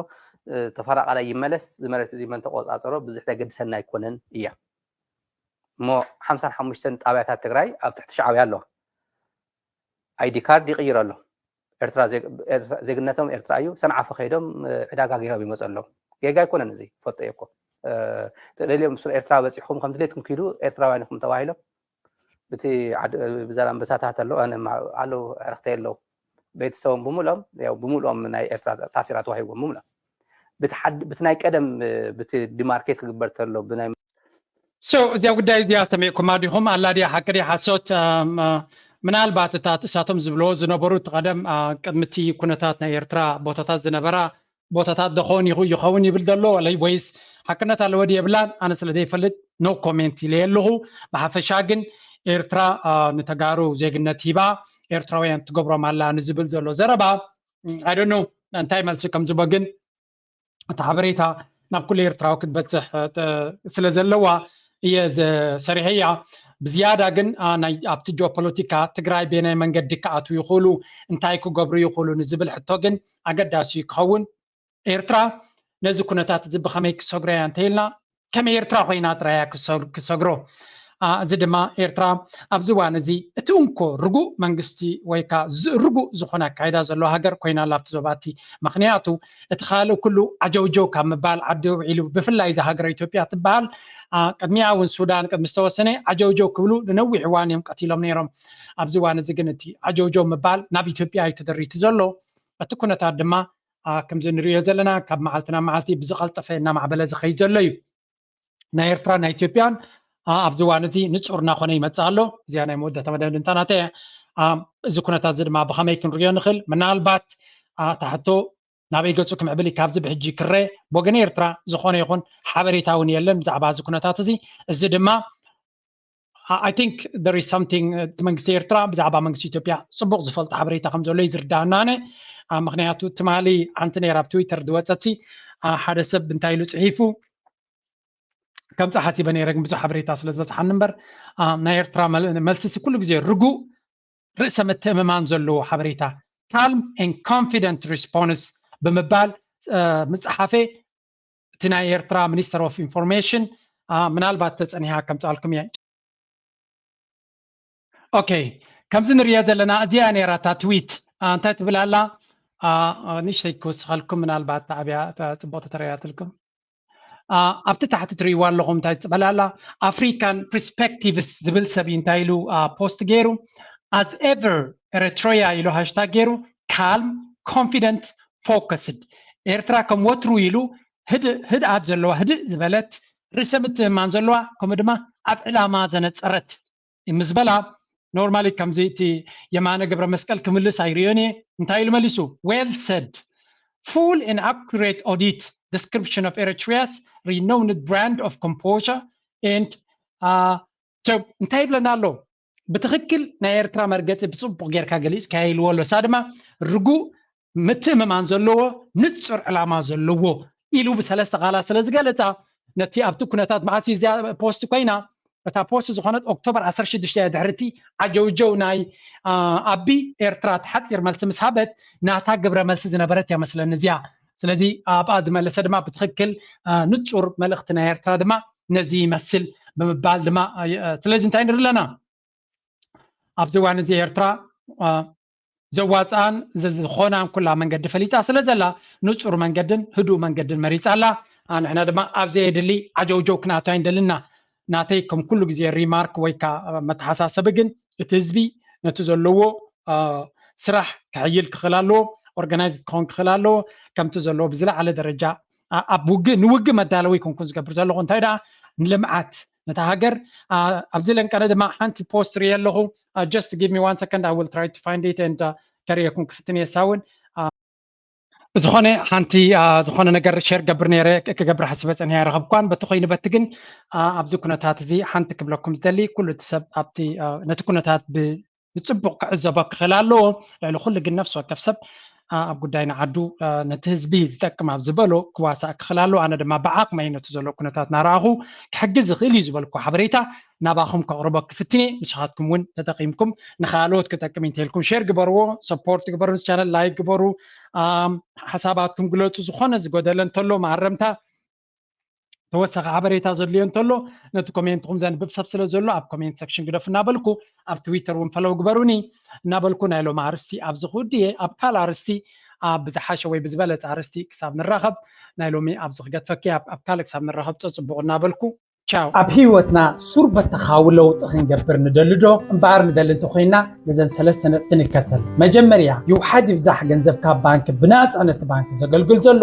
ተፈናቃላይ ይመለስ፣ እዚ መሬት እዚ መን ተቆፃፀሮ ብዙሕ ዘገድሰና ኣይኮነን እያ። እሞ ሓምሳን ሓሙሽተን ጣብያታት ትግራይ ኣብ ትሕቲ ሻዕብያ ኣለዋ። ኣይዲ ካርድ ይቕይር ኣሎ። ኤርትራ ዜግነቶም ኤርትራ እዩ። ሰንዓፈ ከይዶም ዕዳጋ ገይሮም ይመፁ ኣለዉ። ጌጋ ኣይኮነን እዚ፣ ፈልጦ እየ እኮ። ተደልዮም ስለ ኤርትራ በፂሕኩም ከም ድሌትኩም ኪዱ ኤርትራውያን ኢኹም ተባሂሎም ብቲ ብዛላምበሳታት ኣለዉ ኣለዉ ዕርክተይ ኣለዉ ቤተሰቦም ብምሎም ያው ብምልኦም ናይ ኤርትራ ታሲራ ተዋሂቦም ብምሎም ብቲ ናይ ቀደም ብቲ ዲማርኬት ክግበር ተሎ ብናይ so እዚኣ ጉዳይ እዚኣ ሰሚዕኩማ ዲኹም? ኣላ ድያ ሓቂ ድያ ሓሶት? ምናልባት እታ እሳቶም ዝብልዎ ዝነበሩ እቲ ቀደም ቅድሚ እቲ ኩነታት ናይ ኤርትራ ቦታታት ዝነበራ ቦታታት ደኾን ይኸውን ይብል ዘሎ ወይስ ሓቅነት ኣለዎ ድዩ የብላን? ኣነ ስለ ዘይፈልጥ no comment ኢለ ኣለኹ። ብሓፈሻ ግን ኤርትራ ንተጋሩ ዜግነት ሂባ ኤርትራውያን ትገብሮም ኣላ ንዝብል ዘሎ ዘረባ I don't know እንታይ መልሲ ከም ዝቦ ግን እቲ ሓበሬታ ናብ ኩሉ ኤርትራዊ ክትበፅሕ ስለ ዘለዋ እየ ሰሪሐያ። ብዝያዳ ግን ኣብቲ ጂኦፖለቲካ ትግራይ በየናይ መንገዲ ክኣትዉ ይኽእሉ፣ እንታይ ክገብሩ ይኽእሉ ንዝብል ሕቶ ግን ኣገዳሲ እዩ ክኸውን። ኤርትራ ነዚ ኩነታት እዚ ብኸመይ ክሰግሮ እያ እንተኢልና ከም ኤርትራ ኮይና ጥራይ እያ ክሰግሮ። እዚ ድማ ኤርትራ ኣብዚ እዋን እዚ እቲ እንኮ ርጉእ መንግስቲ ወይ ከዓ ርጉእ ዝኾነ ኣካይዳ ዘለዎ ሃገር ኮይና ኣላ ኣብቲ ዞባ እቲ። ምክንያቱ እቲ ካልእ ኩሉ ዓጀውጀው ካብ ምባል ዓዲ ውዒሉ ብፍላይ እዛ ሃገረ ኢትዮጵያ ትበሃል ቅድሚኣ እውን ሱዳን ቅድሚ ዝተወሰነ ዓጀውጀው ክብሉ ንነዊሕ እዋን እዮም ቀቲሎም ነይሮም። ኣብዚ እዋን እዚ ግን እቲ ዓጀውጀው ምባል ናብ ኢትዮጵያ እዩ ተደሪቱ ዘሎ። እቲ ኩነታት ድማ ከምዚ ንሪኦ ዘለና ካብ መዓልቲ ናብ መዓልቲ ብዝቐልጠፈ እናማዕበለ ዝኸይድ ዘሎ እዩ። ናይ ኤርትራ ናይ ኢትዮጵያን ኣብዚ እዋን እዚ ንፁር እናኾነ ይመፅእ ኣሎ። እዚኣ ናይ መወዳእታ መደምድምታ ናተይ እያ። እዚ ኩነታት እዚ ድማ ብኸመይ ክንሪኦ ንኽእል? ምናልባት እታ ሕቶ ናበይ ገፁ ክምዕብል እዩ ካብዚ ብሕጂ ክረ ብወገን ኤርትራ ዝኾነ ይኹን ሓበሬታ እውን የለን ብዛዕባ እዚ ኩነታት እዚ። እዚ ድማ I think there is something እቲ መንግስቲ ኤርትራ ብዛዕባ መንግስቲ ኢትዮጵያ ፅቡቅ ዝፈልጦ ሓበሬታ ከም ዘሎ እዩ ዝርዳእና ኣነ። ምክንያቱ ትማሊ ሓንቲ ነይራ ኣብ ትዊተር ዝወፀት ሓደ ሰብ እንታይ ኢሉ ፅሒፉ ከምዚ ሓሲበ ነይረ ግን ብዙሕ ሓበሬታ ስለ ዝበፅሓኒ እምበር ናይ ኤርትራ መልስሲ ኩሉ ግዜ ርጉእ ርእሰ ምትእምማን ዘለዎ ሓበሬታ calm and confident response ብምባል ምፅሓፈ እቲ ናይ ኤርትራ ሚኒስተር ኦፍ ኢንፎርሜሽን ምናልባት ተፀኒሓ ከምፃልኩም እየ። ኦኬ ከምዚ ንሪኦ ዘለና እዚኣ ነይራ እታ ትዊት እንታይ ትብል ኣላ? ንእሽተይ ክውስኸልኩም ምናልባት ኣብያ ፅቡቅ ተተረያትልኩም። ኣብቲ ታሕቲ ትርእይዋ ኣለኹም እንታይ ትበል ኣላ? ኣፍሪካን ፕርስፔክቲቭስ ዝብል ሰብ እዩ እንታይ ኢሉ ፖስት ገይሩ as ever ኤረትሮያ ኢሉ ሃሽታግ ገይሩ calm confident focused ኤርትራ ከም ወትሩ ኢሉ ህድኣት ዘለዋ ህድእ ዝበለት ርእሰ ምትእምማን ዘለዋ ከምኡ ድማ ኣብ ዕላማ ዘነፀረት ምስ በላ normally ከምዚ እቲ የማነ ገብረ መስቀል ክምልስ ኣይርእዮን እየ እንታይ ኢሉ መሊሱ well said full and accurate audit description of Eritrea's renowned brand of composure and እንታይ ይብለና ኣሎ ብትኽክል ናይ ኤርትራ መርገፂ ብፅቡቅ ጌርካ ገሊፅካዮ ኢልዎ ኣሎ እሳ ድማ ርጉእ ምትእምማን ዘለዎ ንፁር ዕላማ ዘለዎ ኢሉ ብሰለስተ ቃላት ስለ ዝገለፃ ነቲ ኣብቲ ኩነታት መዓስ እዚኣ ፖስት ኮይና እታ ፖስት ዝኾነት ኦክቶበር ዓሰርተ ሽዱሽተ እያ ድሕርቲ ዓጀውጀው ናይ ኣቢ ኤርትራ ተሓፂር መልሲ ምስ ሃበት ናታ ግብረ መልሲ ዝነበረት እያ መስለኒ እዚኣ ስለዚ ኣብኣ ዝመለሰ ድማ ብትኽክል ንፁር መልእኽቲ ናይ ኤርትራ ድማ ነዚ ይመስል ብምባል ድማ ስለዚ እንታይ ንርኢ ኣለና ኣብዚ እዋን እዚ ኤርትራ ዘዋፅኣን ዝኾናን ኩላ መንገዲ ፈሊጣ ስለ ዘላ ንፁር መንገድን ህዱእ መንገድን መሪፃ ኣላ። ንሕና ድማ ኣብ ዘየድሊ ዓጀውጀው ክነኣቱ ኣይንደልና። ናተይ ከም ኩሉ ግዜ ሪማርክ ወይ ከዓ መተሓሳሰቢ ግን እቲ ህዝቢ ነቲ ዘለዎ ስራሕ ክሕይል ክኽእል ኣለዎ፣ ኦርጋናይዝድ ክኸውን ክኽእል ኣለዎ። ከምቲ ዘለዎ ብዝለዓለ ደረጃ ኣብ ውግእ ንውግእ መዳለዊ ኮንኩን ዝገብር ዘለኹ እንታይ ደኣ ንልምዓት ነታ ሃገር ኣብዚ ለንቀነ ድማ ሓንቲ ፖስት ርየ ኣለኹ just give me one second I will try to find it and ከርእየኩም ክፍትን እየ ሳውን ዝኾነ ሓንቲ ዝኾነ ነገር ሸር ገብር ነረ ክገብር ሓስበ ፀኒያ ኣይረኸብኳን። በቲ ኮይኑ በቲ ግን ኣብዚ ኩነታት እዚ ሓንቲ ክብለኩም ዝደሊ ኩሉ እቲ ሰብ ኣብቲ ነቲ ኩነታት ብፅቡቕ ክዕዘቦ ክኽእል ኣለዎ። ልዕሊ ኩሉ ግን ነፍሲ ወከፍ ሰብ ኣብ ጉዳይ ንዓዱ ነቲ ህዝቢ ዝጠቅም ኣብ ዝበሎ ክዋሳእ ክኽእል ኣለዎ። ኣነ ድማ ብዓቕመይ ነቲ ዘሎ ኩነታት ናረኣኹ ክሕግዝ ዝኽእል እዩ ዝበልኩ ሓበሬታ ናባኹም ከቕርቦ ክፍትን እየ። ንስኻትኩም እውን ተጠቒምኩም ንኻልኦት ክጠቅም እንተልኩም ሸር ግበርዎ፣ ሰፖርት ግበሩ፣ ቻነል ላይክ ግበሩ፣ ሓሳባትኩም ግለፁ። ዝኾነ ዝጎደለ እንተሎ ማረምታ ተወሳኺ ሓበሬታ ዘድልዮ እንተሎ ነቲ ኮሜንትኹም ዘንብብ ሰብ ስለ ዘሎ ኣብ ኮሜንት ሰክሽን ግደፉ እናበልኩ ኣብ ትዊተር እውን ፈለው ግበሩኒ እናበልኩ ናይ ሎም ኣርስቲ ኣብዚ ክውድየ ኣብ ካል ኣርስቲ ኣብ ብዝሓሸ ወይ ብዝበለፀ ኣርስቲ ክሳብ ንራኸብ ናይ ሎሚ ኣብዚ ክገድፈኪ ኣብ ካልእ ክሳብ ንራኸብ ፀፅቡቕ እናበልኩ ቻው። ኣብ ህይወትና ሱር በተኻዊ ለውጢ ክንገብር ንደሊ ዶ? እምበኣር ንደሊ እንተኾይና ነዘን ሰለስተ ነጥቢ ንከተል። መጀመርያ ይውሓድ ይብዛሕ ገንዘብካ ባንክ ብናፃ ነቲ ባንክ ዘገልግል ዘሎ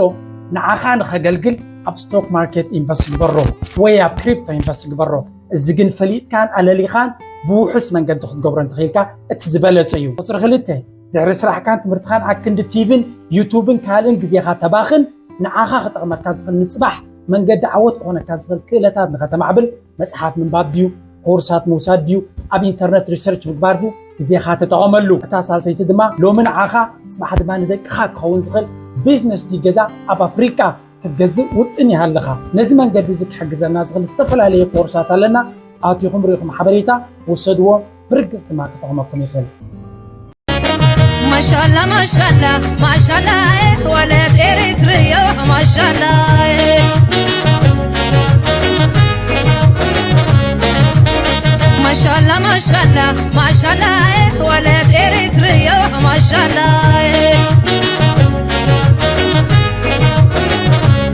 ንዓኻ ንኸገልግል ኣብ ስቶክ ማርኬት ኢንቨስት ግበሮ ወይ ኣብ ክሪፕቶ ኢንቨስት ግበሮ። እዚ ግን ፈሊጥካን ኣለሊኻን ብውሑስ መንገዲ ክትገብሮ እንተኽኢልካ እቲ ዝበለጸ እዩ። ቁፅሪ ክልተ ድሕሪ ስራሕካን ትምህርትኻን ኣክንዲ ቲቪን ዩቱብን ካልእን ግዜኻ ተባኽን ንዓኻ ክጠቕመካ ዝኽእል ንፅባሕ መንገዲ ዓወት ክኾነካ ዝኽእል ክእለታት ንኸተማዕብል መፅሓፍ ምንባብ ድዩ ኮርሳት ምውሳድ ድዩ ኣብ ኢንተርነት ሪሰርች ምግባር ድዩ ግዜኻ ተጠቐመሉ። እታ ሳልሰይቲ ድማ ሎሚ ንዓኻ ፅባሕ ድማ ንደቅኻ ክኸውን ዝኽእል ቢዝነስ ድዩ ገዛ ኣብ ኣፍሪቃ ክትገዝእ ውጥን ይሃልኻ። ነዚ መንገዲ እዚ ክሕግዘና ዝኽእል ዝተፈላለየ ኮርሳት ኣለና። ኣቲኹም ርኢኹም ሓበሬታ ውሰድዎ። ብርግፅ ድማ ክጠቕመኩም ይኽእል። ማሻላ ማሻላ ማሻላ ወለድ ኤሪትርዮ ማሻላ ማሻላ ማሻላ ማሻላ ወለድ ኤሪትርዮ ማሻላ